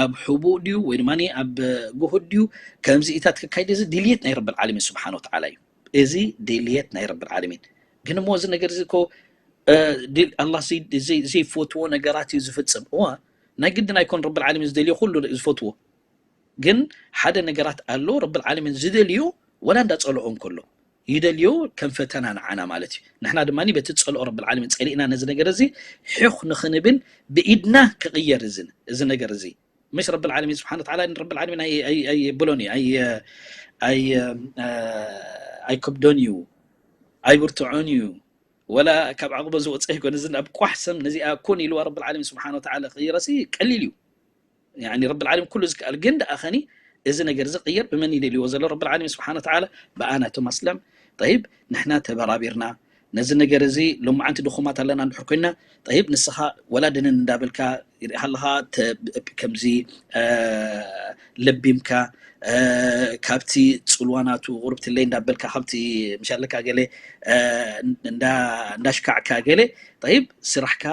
ኣብ ሕቡእ ድዩ ወይ ድማ ኣብ ጉሁድ ድዩ ከምዚኢታት ክካይድ እዚ ድልየት ናይ ረቢ ዓለሚን ስብሓን ወተዓላ እዩ እዚ ድልየት ናይ ረቢ ዓለሚን ግን እሞ እዚ ነገር እዚ ኮ ኣላ ዘይፈትዎ ነገራት እዩ ዝፍፅም እዋ ናይ ግድን ኣይኮን ረቢ ዓለሚን ዝደልዮ ኩሉ ዝፈትዎ ግን ሓደ ነገራት ኣሎ ረቢ ዓለሚን ዝደልዮ ወላ እንዳፀልኦ እንከሎ ይደልዮ ከም ፈተና ንዓና ማለት እዩ ንሕና ድማ በቲ ፀልኦ ረቢ ዓለሚን ፀሊእና ነዚ ነገር እዚ ሒኽ ንኽንብል ብኢድና ክቕየር እዚ ነገር እዚ ምሽ ረቢ ዓለሚን ስብሓን ወተዓላ ረቢ ዓለሚን ኣይብሎን እዩ ኣይከብዶን እዩ ኣይብርትዖን እዩ ወላ ካብ ዓቕቦ ዝወፀ ይኮን እዚ ኣብ ቋሕ ሰብ ነዚኣ ኩን ኢልዋ ረቢ ዓለሚን ስብሓን ወተዓላ ክይረሲ ቀሊል እዩ ረቢ ዓለሚን ኩሉ ዝከኣል ግን ደኣ ኸኒ እዚ ነገር እዚ ቅየር ብመን ይደልዎ ዘሎ ረቢ ዓለሚን ስብሓን ወተዓላ ብኣና እቶም ኣስላም ጠይብ ንሕና ተበራቢርና ነዚ ነገር እዚ ሎማዓንቲ ድኹማት ኣለና እንድሕር ኮይና ጠይብ ንስኻ ወላ ድንን እንዳበልካ ይሪኢኻ ኣለኻ ከምዚ ለቢምካ ካብቲ ፅልዋናቱ ቁርብትለይ እንዳበልካ ካብቲ ምሻለካ ገለ እንዳሽካዕካ ገለ ጠይብ ስራሕካ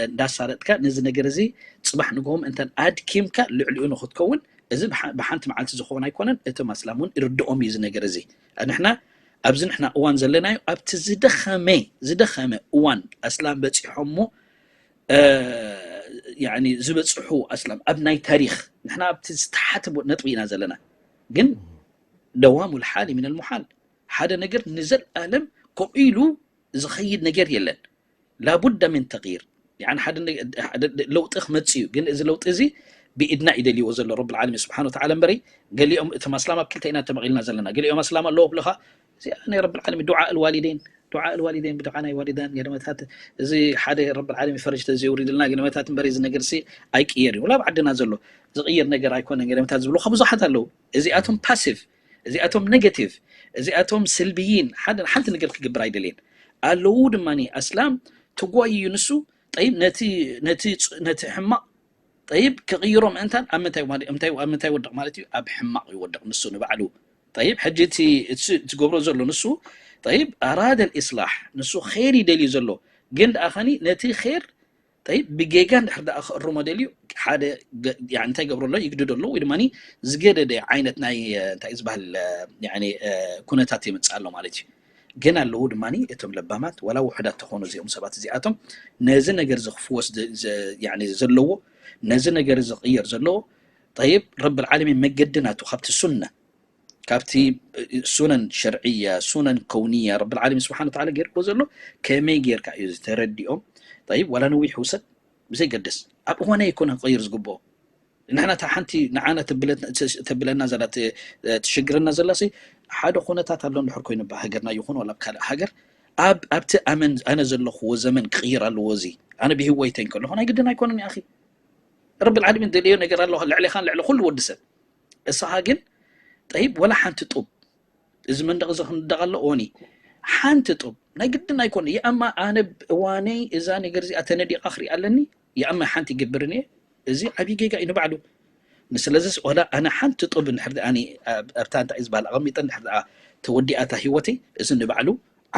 እንዳሳለጥካ ነዚ ነገር እዚ ፅባሕ ንግሆ ምእንታን ኣድኪምካ ልዕሊኡ ንክትከውን እዚ ብሓንቲ መዓልቲ ዝኸውን ኣይኮነን። እቶም ኣስላም እውን ይርድኦም እዩ እዚ ነገር እዚ። ንሕና ኣብዚ ንሕና እዋን ዘለናዮ ኣብቲ ዝደኸመ ዝደኸመ እዋን ኣስላም በፂሖሞ ዝበፅሑ ኣስላም ኣብ ናይ ታሪክ ንሕና ኣብቲ ዝተሓተ ነጥቢ ኢና ዘለና። ግን ደዋሙ ልሓሊ ምን ልሙሓል ሓደ ነገር ንዘልኣለም ከምኡ ኢሉ ዝኸይድ ነገር የለን። ላቡዳ ምን ተግይር ለውጢ ክመፅእ እዩ። ግን እዚ ለውጢ እዚ ብኢድና እዩ ደልይዎ ዘሎ ረብል ዓለሚን ስብሓን ወተዓላ እምበሪ ገሊኦም እቶም ኣስላም ኣብ ክልተ ኢና ተመቒልና ዘለና። ገሊኦም ኣስላም ኣለዎ ብለኻ እዚኣ ናይ ረብል ዓለሚን ዱዓ ኣልዋሊደይን ዱዓ ልዋሊደይን ብዱዓ ናይ ዋሊዳን ገለመታት፣ እዚ ሓደ ረብል ዓለሚን ፈረጅ ተዘይውሪድልና ገለመታት እምበር፣ እዚ ነገር ሲ ኣይቅየር እዩ። ወላ ኣብ ዓድና ዘሎ ዝቕየር ነገር ኣይኮነን ገለመታት ዝብሉኻ ብዙሓት ኣለዉ። እዚኣቶም ፓሲቭ፣ እዚኣቶም ኔጋቲቭ፣ እዚኣቶም ስልብይን፣ ሓደ ሓንቲ ነገር ክገብር ኣይደልየን ኣለዉ። ድማ ኣስላም ትጓይ እዩ ንሱ። ጠይብ፣ ነቲ ነቲ ነቲ ሕማቕ ጠይብ ክቕይሮ ምእንታን ኣብ ምንታይ ማለት፣ እንታይ ኣብ ምንታይ ይወድቕ ማለት እዩ? ኣብ ሕማቕ ይወድቕ ንሱ ንባዕሉ። ጠይብ፣ ሕጂ እቲ እቲ ትገብሮ ዘሎ ንሱ፣ ጠይብ፣ ኣራደ ልኢስላሕ፣ ንሱ ኸይር ይደልዩ ዘሎ። ግን ደኣ ኸኒ ነቲ ኸይር፣ ጠይብ፣ ብጌጋ እንድሕር ደኣ ክእርሞ ደልዩ፣ ሓደ ገ- ያኒ እንታይ ገብሮ ኣሎ? ይግድዶ ኣሎ። ወይ ድማ ዝገደደ ዓይነት ናይ እንታይ ዝበሃል ያኒ ኩነታት የምፅእ ኣሎ ማለት እዩ። ግን ኣለዉ ድማ እቶም ለባማት፣ ዋላ ውሑዳት ተኾኑ እዚኦም ሰባት እዚኣቶም፣ ነዚ ነገር እዚ ክፍወስ ዝ- ዝ- ያኒ ዘለዎ፣ ነዚ ነገር እዚ ክቕየር ዘለዎ፣ ጠይብ፣ ረብል ዓለሚን መገዲ ናቱ ካብቲ ሱነ፣ ካብቲ ሱነን ሸርዕያ፣ ሱነን ከውንያ፣ ረብል ዓለሚን ስብሓን ወተዓላ ገይርዎ ዘሎ፣ ከመይ ጌርካ እዩ ዝተረዲኦም? ጠይብ፣ ዋላ ነዊሕ ውሰድ፣ ብዘይገድስ፣ ኣብ እዋና ኣይኮነ ክቕይር ዝግብኦ። ንሕና እታ ሓንቲ ንዓና ተብለ- ተብለና ዘላ ት- ትሽግረና ዘላ ሲ ሓደ ኩነታት ኣሎ እንድሕር ኮይኑ ብሃገርና ይኹን ዋላ ኣብ ካልእ ሃገር ኣብ ኣብቲ ኣመን ኣነ ዘለኽዎ ዘመን ክቕይር ኣለዎ። እዚ ኣነ ብህወይተይ እንከለኹ ናይ ግድን ኣይኮነን። ኣኺ ረብል ዓለሚን ደልዮ ነገር ኣለዎ ልዕሌኻን ልዕሊ ኩሉ ወዲ ሰብ። እሳኻ ግን ጠይብ ወላ ሓንቲ ጡብ እዚ መንደቕ እዚ ክንደቕ ኣሎ ኦኒ ሓንቲ ጡብ ናይ ግድን ኣይኮነ ይኣማ ኣነ እዋነይ እዛ ነገር እዚኣ ተነዲቓ ክሪኣ ኣለኒ። ይኣማ ሓንቲ ይገብርን እየ። እዚ ዓብዪ ጌጋ እዩ ንባዕሉ። ስለዚስ ዋላ ኣነ ሓንቲ ጡብ እንድሕር ደኣ ኣብታ እንታይ እዩ ዝበሃል ኣቐሚጠ እንድሕር ደኣ ተወዲኣታ ህይወተይ እዚ ንባዕሉ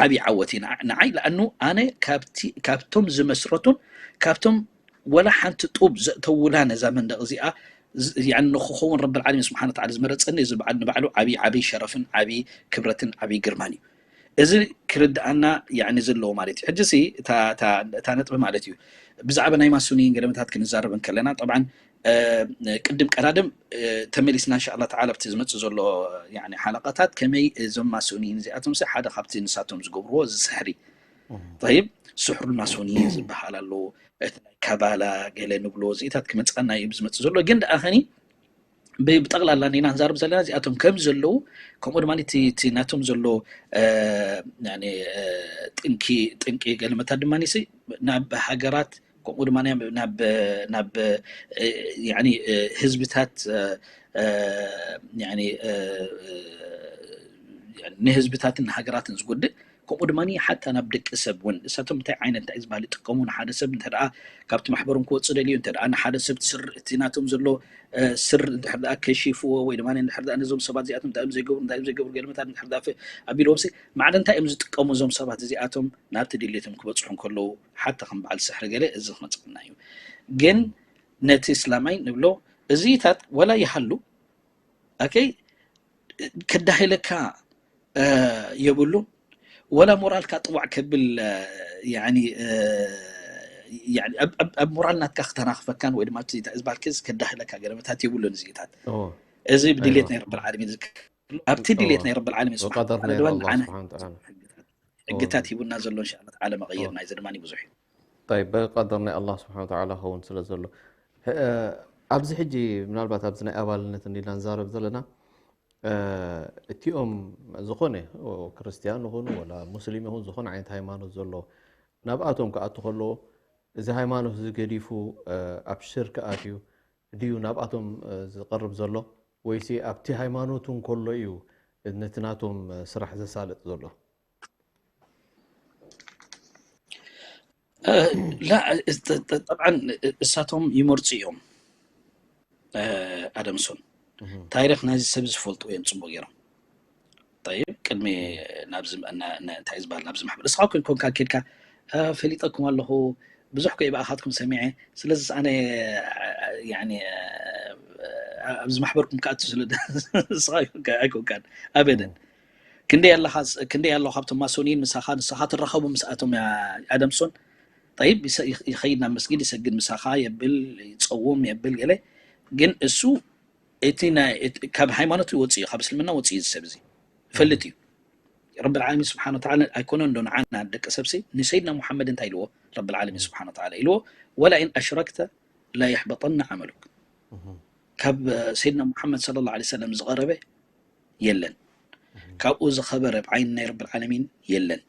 ዓብዪ ዓወት እዩ ንዓ- ንዓይ። ለኣኑ ኣነ ካብቲ ካብቶም ዝመስረቱን ካብቶም ወላ ሓንቲ ጡብ ዘእተውላ ነዛ መንደቕ እዚኣ ዝ- ያኒ ንክኸውን ረብል ዓለሚን ስብሓን ወተዓላ ዝመረፀኒ እዚ በዓል ንባዕሉ ዓብዪ ዓብዪ ሸረፍን ዓብዪ ክብረትን ዓብዪ ግርማን እዩ። እዚ ክርድኣና ያኒ ዘለዎ ማለት እዩ። ሕጂ ሲ እታ እታ እታ ነጥቢ ማለት እዩ ብዛዕባ ናይ ማሶኒ ገለመታት ክንዛረብ እንከለና ጠብዓን ቅድም ቀዳድም ተመሊስና እንሻ ኣላ ተዓላ ኣብቲ ዝመፅእ ዘሎ ሓለቃታት ከመይ እዞም ማሶኒን እዚኣቶም ሲ ሓደ ካብቲ ንሳቶም ዝገብርዎ እዚ ስሕሪ ጠይብ ስሕሩ ማሶኒ ዝበሃል ኣሎ እቲ ናይ ካባላ ገለ ንብሎ እዚኢታት ክመፅኣና እዩ ዝመፅእ ዘሎ ግን ደኣ ኸኒ ብጠቕላላ ኒና ንዛርብ ዘለና እዚኣቶም ከም ዘለዉ ከምኡ ድማ እቲ ናቶም ዘሎ ጥንቂ ጥንቂ ገለመታት ድማ ሲ ናብ ሃገራት ከምኡ ድማ ናብ ናብ ህዝብታት ንህዝብታትን ንሃገራትን ዝጎድእ ከምኡ ድማ ሓታ ናብ ደቂ ሰብ እውን እሳቶም እንታይ ዓይነት እንታይ ዝበሃል ይጥቀሙ ንሓደ ሰብ እንተ ካብቲ ማሕበሮም ክወፅእ ደልዩ እንተ ንሓደ ሰብ ስር እቲ ናቶም ዘሎ ስር እንድሕር ደኣ ከሺፍዎ ወይ ድማ እንድሕር ደኣ ነዞም ሰባት እዚኣቶም እንታይ እዮም ዘይገብሩ እንታይ እዮም ዘይገብሩ ገለመታት እንድሕር ደኣ ኣቢልዎም ሲ ማዕለ እንታይ እዮም ዝጥቀሙ እዞም ሰባት እዚኣቶም ናብቲ ድሌቶም ክበፅሑ እንከለዉ ሓታ ከም በዓል ስሕሪ ገለ እዚ ክመፅኣና እዩ ግን ነቲ እስላማይ ንብሎ እዚታት ወላ ይሃሉ ኣከይ ከዳሂለካ የብሉን ወላ ሞራልካ ጥዋዕ ከብል ኣብ ሞራል ናትካ ክተናኽፈካን ወይ ድማ ዝበልክ ከዳሂለካ ገለመታት የብሉን እዚታት እዚ ብድሌት ናይ ረብል ዓለሚን ኣብቲ ድሌት ናይ ረብል ዓለሚን ስብሓን ሕግታት ሂቡና ዘሎ እንሻ ኣላ ተዓላ መቐየር ናይዚ ድማ ብዙሕ እዩ ብቀደር ናይ ኣላ ስብሓን ተዓላ ኸውን ስለ ዘሎ ኣብዚ ሕጂ ምናልባት ኣብዚ ናይ ኣባልነት እንዲና ንዛረብ ዘለና እቲኦም ዝኾነ ክርስትያን ይኹኑ ወላ ሙስሊም ይኹን ዝኾነ ዓይነት ሃይማኖት ዘሎ ናብኣቶም ክኣቱ ከለዎ እዚ ሃይማኖት እዚ ገዲፉ ኣብ ሽርክ ኣትዩ ድዩ ናብኣቶም ዝቐርብ ዘሎ ወይሲ ኣብቲ ሃይማኖቱ እንከሎ እዩ ነቲ ናቶም ስራሕ ዘሳልጥ ዘሎ? لا طبعا እሳቶም ይመርፁ እዮም ኣደምሶን ታሪክ ናይዚ ሰብ ዝፈልጡ እዮም ፅቡቅ ገይሮም طيب ቅድሚ ናብዚ እንታይ ዝበሃል ናብዚ ማሕበር እስኻ ኮን ኮንካ ኬድካ ፈሊጠኩም ኣለኹ ብዙሕ ኮ ይብኣኻትኩም ሰሚዐ ስለዚ ኣነ ኣብዚ ማሕበርኩም ክኣቱ ስለ ንስኻ ኣይኮንካን ኣበደን ክንደይ ኣለኻ ክንደይ ኣለኹ ካብቶም ማሶኒን ምሳኻ ንስኻ ትራኸቡ ምስኣቶም ኣደምሶን ጠይብ ይኸይድ ናብ መስጊድ ይሰግድ ምሳኻ የብል ይፀውም የብል ገለ ግን እሱ እቲ ካብ ሃይማኖት ወፅኡ ካብ እስልምና ወፅኡ እዚ ሰብ እዚ ፈልጥ እዩ ረቢ ዓለሚን ስብሓን ወተዓላ ኣይኮነ እንዶ ንዓና ደቂ ሰብሲ ንሰይድና ሙሓመድ እንታይ ኢልዎ ረቢ ዓለሚን ስብሓን ወተዓላ ኢልዎ ወላ ኢን ኣሽረክተ ላ የሕበጠና ዓመሉክ ካብ ሰይድና ሙሓመድ صلى الله عليه وسلم ዝቐረበ የለን ካብኡ ዝኸበረ ብዓይኒ ናይ ረቢ ዓለሚን የለን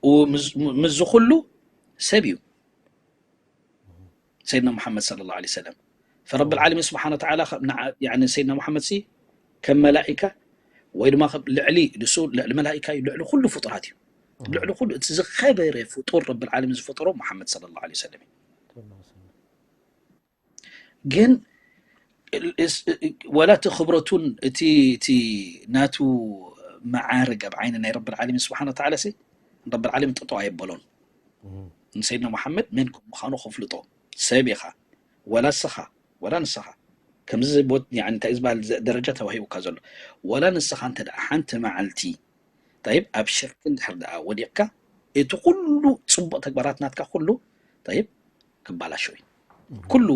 ومز- مز كله سبيو سيدنا محمد صلى الله عليه وسلم. فرب العالمين سبحانه وتعالى خ- نع- يعني سيدنا محمد سي كم ملائكة، ወይ ድማ ልዕሊ ንሱ ልዕሊ መላኢካ እዩ፣ ልዕሊ ኩሉ ፍጡራት እዩ። ልዕሊ ኩሉ እቲ ዝኸበረ ፍጡር ረብል ዓለሚን ዝፈጠሮ መሓመድ ሰለላሁ ዐለይሂ ወሰለም እዩ። ግን እስ- ወላ እቲ ክብረቱን እቲ እቲ ናቱ መዓርግ ኣብ ዓይኒ ናይ ረብል ዓለሚን ስብሓን ወተዓላ ሲ ረብል ዓለሚን ጠጠው ኣየበሎን። ንሰይድና መሓመድ መን ከም ምዃኑ ከፍልጦ ሰብ ኢኻ፣ ወላ ንስኻ ወላ ንስኻ ከምዚ ቦት- ያኒ እንታይ ዝበሃል ዘ- ደረጃ ተዋሂቡካ ዘሎ፣ ወላ ንስኻ እንተ ደኣ ሓንቲ መዓልቲ ጠይብ ኣብ ሽርክ እንድሕር ደኣ ወዲቕካ እቲ ኩሉ ፅቡቕ ተግባራት ናትካ ኩሉ ጠይብ ክባላሸው እዩ፣ ኩሉ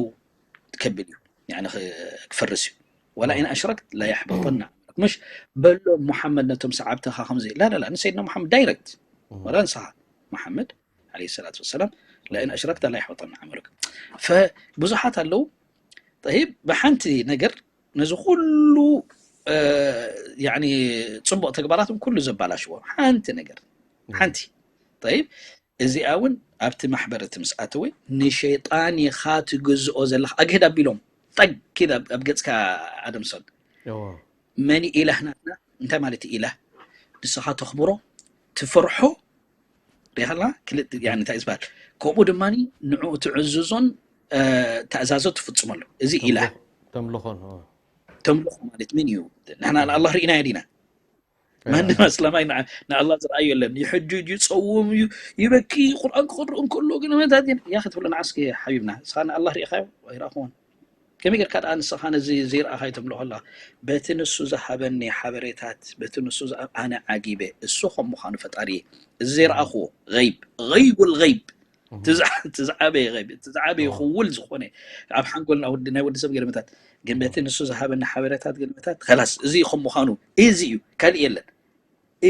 ከብል እዩ፣ ያኒ ክ- ክፈርስ እዩ። ወላ ኢን ኣሽረክት ላ የሕበጠና ዓመሉክ። ምሽ በሎም ሙሓመድ ነቶም ሰዓብትኻ ከምዚ ላ ላ ላ ንሰይድና ሙሓመድ ዳይረክት ወላ ንስኻ ሙሓመድ ዓለይሂ ሰላቱ ወሰላም ላኢን ኣሽረክተ ላ የሕበጠና ዓመሉክ። ፈብዙሓት ኣለዉ ጠይብ ብሓንቲ ነገር ነዚ ኩሉ እ፣ ያኒ ፅቡቕ ተግባራቶም ኩሉ ዘባላሽዎ ሓንቲ ነገር ሓንቲ ጠይብ እዚኣ እውን ኣብቲ ማሕበር እቲ ምስ ኣተወ ንሸይጣን ኢኻ ትግዝኦ ዘለኻ ኣግህድ ኣቢሎም ጠግ ኪድ ኣብ ኣብ ገፅካ ኣደምሶን እዎ መን ኢላህ ናትና እንታይ ማለት እዩ ኢላህ ንስኻ ተኽብሮ ትፈርሖ ሪኢኻላ ክልተ ያኒ እንታይ ዝበሃል ከምኡ ድማ ንዕኡ ትዕዝዞን እ፣ ተእዛዞ ትፍፅመሉ እዚ ኢላህ ተምልኾ- ተምልኾን እዎ። ተምልኾ ማለት ምን እዩ ንሕና ንኣላህ ርኢናዮ ዲና ማንም ኣስላማይ ንዓ- ንኣላህ ዝረኣዮ የለን ይሕጅ እዩ ይፀውም እዩ ይበኪ ቁርኣን ክቕርእ እንከሎ ግን መታትን ያ ክትብሎ ንዓስኪ ሓቢብና ንስኻ ንኣላህ ርኢኻዮ ኣይረኣኹዎን ከመይ ጌርካ ደኣ ንስኻ ነዚ ዘይረኣኻዮ ተምልኾ ኣለኻ በቲ ንሱ ዝሃበኒ ሓበሬታት በቲ ንሱ ዝኣ- ኣነ ዓጊበ እሱ ከም ምዃኑ ፈጣሪ እዚ ዘይረኣኽዎ غيب غيب الغيب እቲ ዝዓ- እቲ ዝዓበየ غيب እቲ ዝዓበየ ክውል ዝኾነ ኣብ ሓንጎል ናይ ወዲ ናይ ወዲ ሰብ ገለመታት ግን በቲ ንሱ ዝሃበኒ ሓበሬታት ገለመታት ከላስ እዚ ከም ምዃኑ እዚ እዩ ካልእ የለን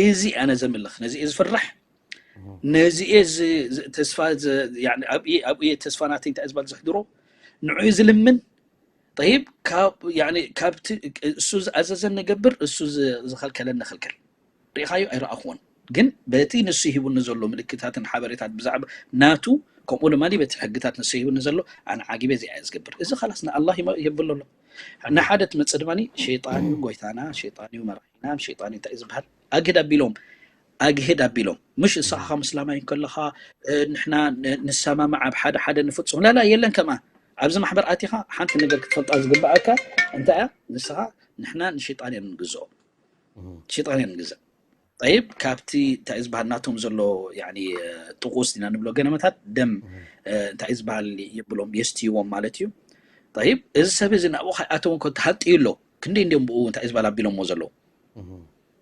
እዚ ኣነ ዘምልኽ ነዚ እየ ዝፍራሕ ነዚ እየ ዝ- ዝ- ተስፋ ዝ- ያኒ ኣብ እየ- ኣብ እየ ተስፋ ናተይ እንታይ ዝበል ዘሕድሮ ንዑ ዝልምን ጠይብ ካብ ያኒ ካብቲ እሱ ዝኣዘዘን ንገብር እሱ ዝ- ዝኸልከለን ንኸልከል ርኢኻዮ ኣይረኣኽዎን ግን በቲ ንሱ ሂቡኒ ዘሎ ምልክታትን ሓበሬታት ብዛዕባ ናቱ ከምኡ ድማ በቲ ሕግታት ንሱ ሂቡኒ ዘሎ ኣነ ዓጊበ እዚኣ እየ ዝገብር እዚ ኻላስ ንኣላህ ይመ- የብሎ ኣሎ ንሓደ ትመፅእ ድማ ሸይጣን እዩ ጎይታና ሸይጣን እዩ መራሒና ሸይጣን እዩ እንታይ እዩ ዝበሃል ኣግህድ ኣቢሎም ኣግህድ ኣቢሎም ምሽ ንስኻ ከም እስላማይ እንከለኻ እ፣ ንሕና ን- ንሰማማዕ ኣብ ሓደ ሓደ ንፍፁም ላላ የለን ከምኣ ኣብዚ ማሕበር ኣቲኻ ሓንቲ ነገር ክትፈልጣ ዝግበኣካ እንታይ እያ ንስኻ ንሕና ንሸይጣን እዮም ንግዝኦ ሸይጣን እዮም ንግዛእ ጠይብ ካብቲ እንታይ እዩ ዝበሃል ናቶም ዘሎ ያኒ እ፣ ጥቁስ ኢና ንብሎ ገነመታት ደም እ፣ እንታይ እዩ ዝበሃል የብሎም የስትይዎም ማለት እዩ ጠይብ እዚ ሰብ እዚ ናብኡ ከይኣተው እንኮ ተሃልጥዩ ኣሎ ክንደይ እንዲዮም ብኡ እንታይ እዩ ዝበሃል ኣቢሎምዎ ዘለዉ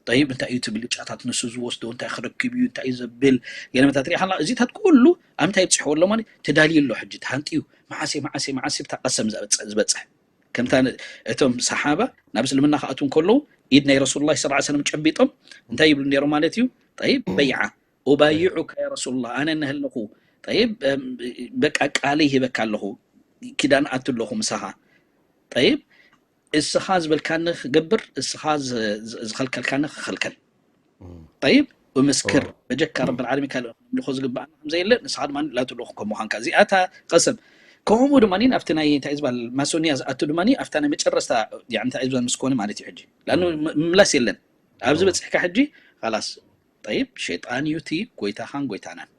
ጠይብ እንታይ እዩ ትብል ጫታት ንሱ ዝወስዶ እንታይ ክረክብ እዩ እንታይ እዩ ዘብል ገለመታት ሪኢኻ እዚታት ኩሉ ኣብ እንታይ ይብፅሕዎ ኣሎ ማለት ተዳልዩ ኣሎ ሕጂ ተሃንጥዩ መዓሴ መዓሴ መዓሴ ብታ ቀሰም ዝበፅሕ ከምታ እቶም ሰሓባ ናብ እስልምና ክኣትዉ እንከለዉ ኢድ ናይ ረሱሉላ ስ ሰለም ጨቢጦም እንታይ ይብሉ ነይሮም ማለት እዩ ጠይብ በይዓ ኡባይዑካ ያ ረሱሉላ ኣነ እነሀለኹ ጠይብ በቃ ቃለይ ሂበካ ኣለኹ ኪዳን ኣቱ ኣለኹ ምሳኻ ጠይብ እስኻ ዝበልካኒ ክገብር እስኻ ዝ- ዝ- ዝኸልከልካኒ ክኸልከል ጠይብ ብምስክር በጀካ ረብል ዓለሚን ካልእ ልኾ ዝግባኣና ከምዘየለ ንስኻ ድማ ላቱ ልኹ ከም ምዃንካ እዚኣታ ቀሰም ከምኡ ድማ ኣብቲ ናይ እንታይ ዝበሃል ማሶንያ ዝኣቱ ድማ ኣብታ ናይ መጨረስታ ያኒ እንታይ ዝበሃል ምስ ኮነ ማለት እዩ ሕጂ ላኑ ምምላስ የለን ኣብዚ በፅሕካ ሕጂ ላስ ጠይብ ሸይጣን እዩ እቲ ጎይታኻን ጎይታናን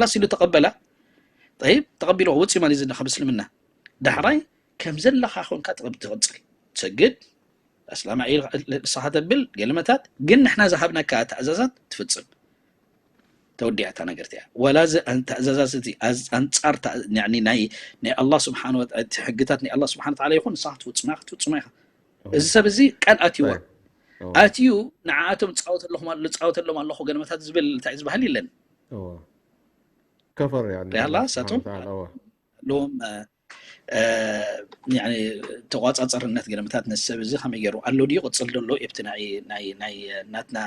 ላስ ኢሉ ተቐበላ ጠይብ ተቐቢሉ ውፅእ ማለት ዝና ካብ እስልምና ዳሕራይ ከም ዘለኻ ኮንካ ጥበብ ትቕፅል ትሰግድ ኣስላማ ንስኻ ተብል ገለመታት ግን ንሕና ዝሃብናካ ተእዛዛት ትፍፅም ተወዲኣታ ነገር እያ ወላ እዚ ተእዛዛት እዚ ኣንፃር ናይ ናይ ኣላ ስብሓን እቲ ሕግታት ናይ ኣላ ስብሓን ተዓላ ይኹን ንስኻ ክትፍፅማ ክትፍፅማ ኢኻ እዚ ሰብ እዚ ቃል ኣትይዋ ኣትዩ ንዓኣቶም ፃወተሎም ኣለኹ ገለመታት ዝብል እንታይ ዝበሃል የለን ከፈር ሪኣላ ሳቶም ኣለዎም ተቋፃፀርነት ገለመታት ነዚ ሰብ እዚ ከመይ ገይሩ ኣሎ ድዩ ቅፅል ደሎ ኣብቲ ናይ ናይ ናይ ናትና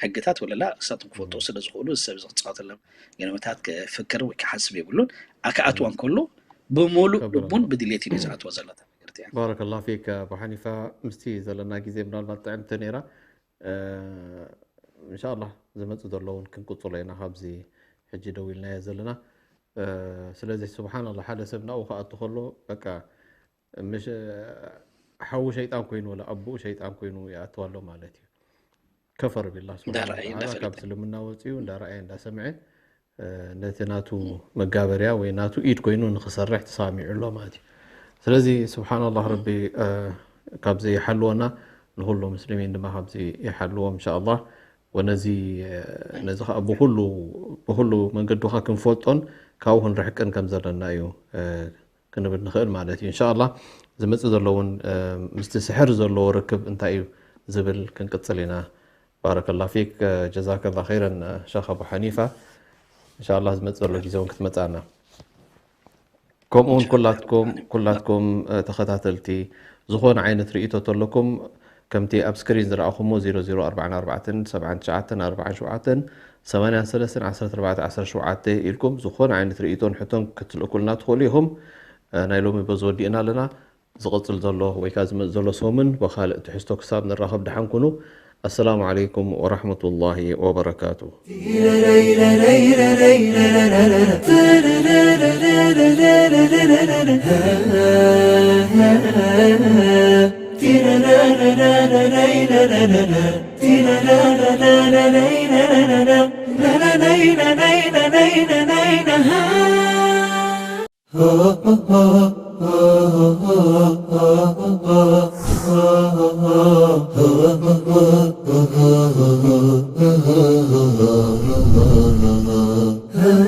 ሕግታት ወለላ ክሳቶም ክፈልጡ ስለ ዝኽእሉ እዚ ሰብ እዚ ክፃወተሎም ገለመታት ክፍክር ወይ ክሓስብ የብሉን ኣከኣትዋ እንከሎ ብሙሉእ ልቡን ብድሌት እዩ ዝኣትዋ ዘለታ ነገር እያ ባረከላ ፊክ ኣቡ ሓኒፋ ምስቲ ዘለና ግዜ ምናልባት ጥዕምቲ ነይራ እንሻላ ዝመፅእ ዘሎ እውን ክንቅፅሎ ኢና። ካብዚ ሕጂ ደው ኢልናዮ ዘለና። ስለዚ ስብሓንላ፣ ሓደ ሰብ ናብኡ ክኣቱ ከሎ በቃ ሓዉ ሸይጣን ኮይኑ ወላ ኣቦኡ ሸይጣን ኮይኑ ይኣትዋ ኣሎ ማለት እዩ። ከፈር ቢላ ስብሓን ካብ እስልምና ወፂኡ እንዳረኣየ እንዳሰምዐ ነቲ ናቱ መጋበርያ ወይ ናቱ ኢድ ኮይኑ ንክሰርሕ ተሳሚዑ ኣሎ ማለት እዩ። ስለዚ ስብሓንላህ፣ ረቢ ካብዚ ይሓልወና፣ ንኩሉ ሙስሊሚን ድማ ካብዚ ይሓልዎም እንሻኣላህ። ወነዚ ነዚ ከዓ ብኩሉ ብኩሉ መንገድኻ ክንፈልጦን ካብኡ ክንርሕቅን ከም ዘለና እዩ ክንብል ንኽእል ማለት እዩ። እንሻኣላህ ዝመፅእ ዘሎ እውን ምስቲ ስሕር ዘለዎ ርክብ እንታይ እዩ ዝብል ክንቅፅል ኢና። ባረከላ ፊክ፣ ጀዛከላ ኸይረን ሸኽ ኣቡ ሓኒፋ። እንሻላ ዝመፅእ ዘሎ ግዜ እውን ክትመፅኣና። ከምኡውን ኩላትኩም ኩላትኩም ተኸታተልቲ ዝኾነ ዓይነት ርእቶ ተለኩም ከምቲ ኣብ ስክሪን ዝረኣኹሞ ዜሮ ዜሮ ኣርባዕን ኣርባዕተን ሰብዓን ትሽዓተን ኣርባዓን ሸውዓተን ሰማንያን ሰለስተን ዓሰርተ ኣርባዕተ ዓሰርተ ሸውዓተ ኢልኩም ዝኾነ ዓይነት ርእቶን ሕቶን ክትልእኩልና ትኽእሉ ኢኹም። ናይ ሎሚ በዚ ወዲእና ኣለና። ዝቕጽል ዘሎ ወይ ከዓ ዝመጽእ ዘሎ ሰሙን ብኻልእ ትሕዝቶ ክሳብ ንራኸብ ደሓን ኩኑ። ኣሰላሙ ዓለይኩም ወራሕመቱላሂ ወበረካቱ።